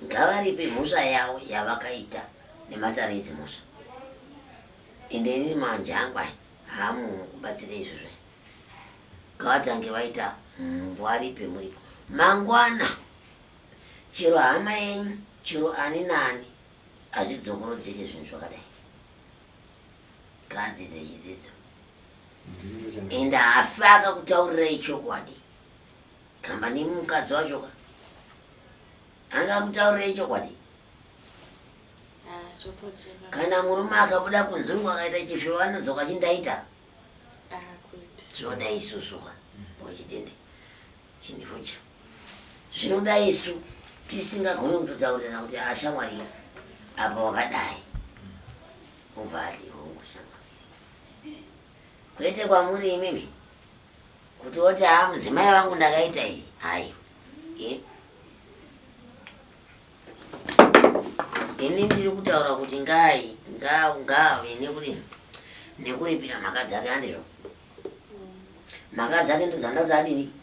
Ngavaripe mhosva yavo yavakaita nematare edzimhosva. Ende inini manje angu aya haamukubatsire izvozvo. Ngavatange vaita varipe muripo. Mangwana chero hama yenyu chero ani naani hazvidzokorodzeke zvinhu zvakadai. Ngadzidze chidzidzo. Ende haafi akakutaurirai chokwadi. Kamba nemukadzi wacho ka. Angakutaurirai chokwadi. Ah, Kana murume akabuda kunze uko akaita chifewo anodzoka achindaita. Ah, Zvinoda isusu ka. Uchitende. Chindifucha. Zvinoda isu tisingagoni kutotaurirana kuti ashamwari apa wakadai. Obva ati hongu shamwari. Kwete kwamuri imimi kuti woti haa mudzimai vangu ndakaita iyi hayi. Eh? Ini ndiri kutaura kuti ngai ngaave nekudini nekuripira mhaka dzake handizvo? Mhaka dzake ndodzanda kuti adini?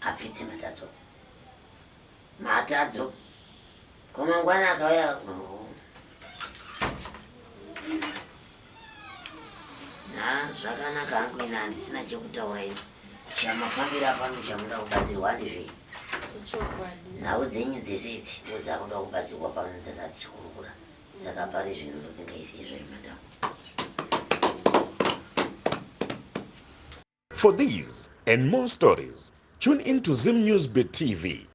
Apfidze matadzo. Matadzo. Ko mangwana akauya Ha zvakanaka hangu ini handisina chekutaura ini. Chamafambira pano chamuda kubatsirwa handizve. Nhau dzenyu dzese idzi ndodzakuda kubatsirwa pano dzatati tichikurukura. Saka pari zvino toti ngaisiye zvayo madam. For these and more stories, tune in to Zim News Bit TV.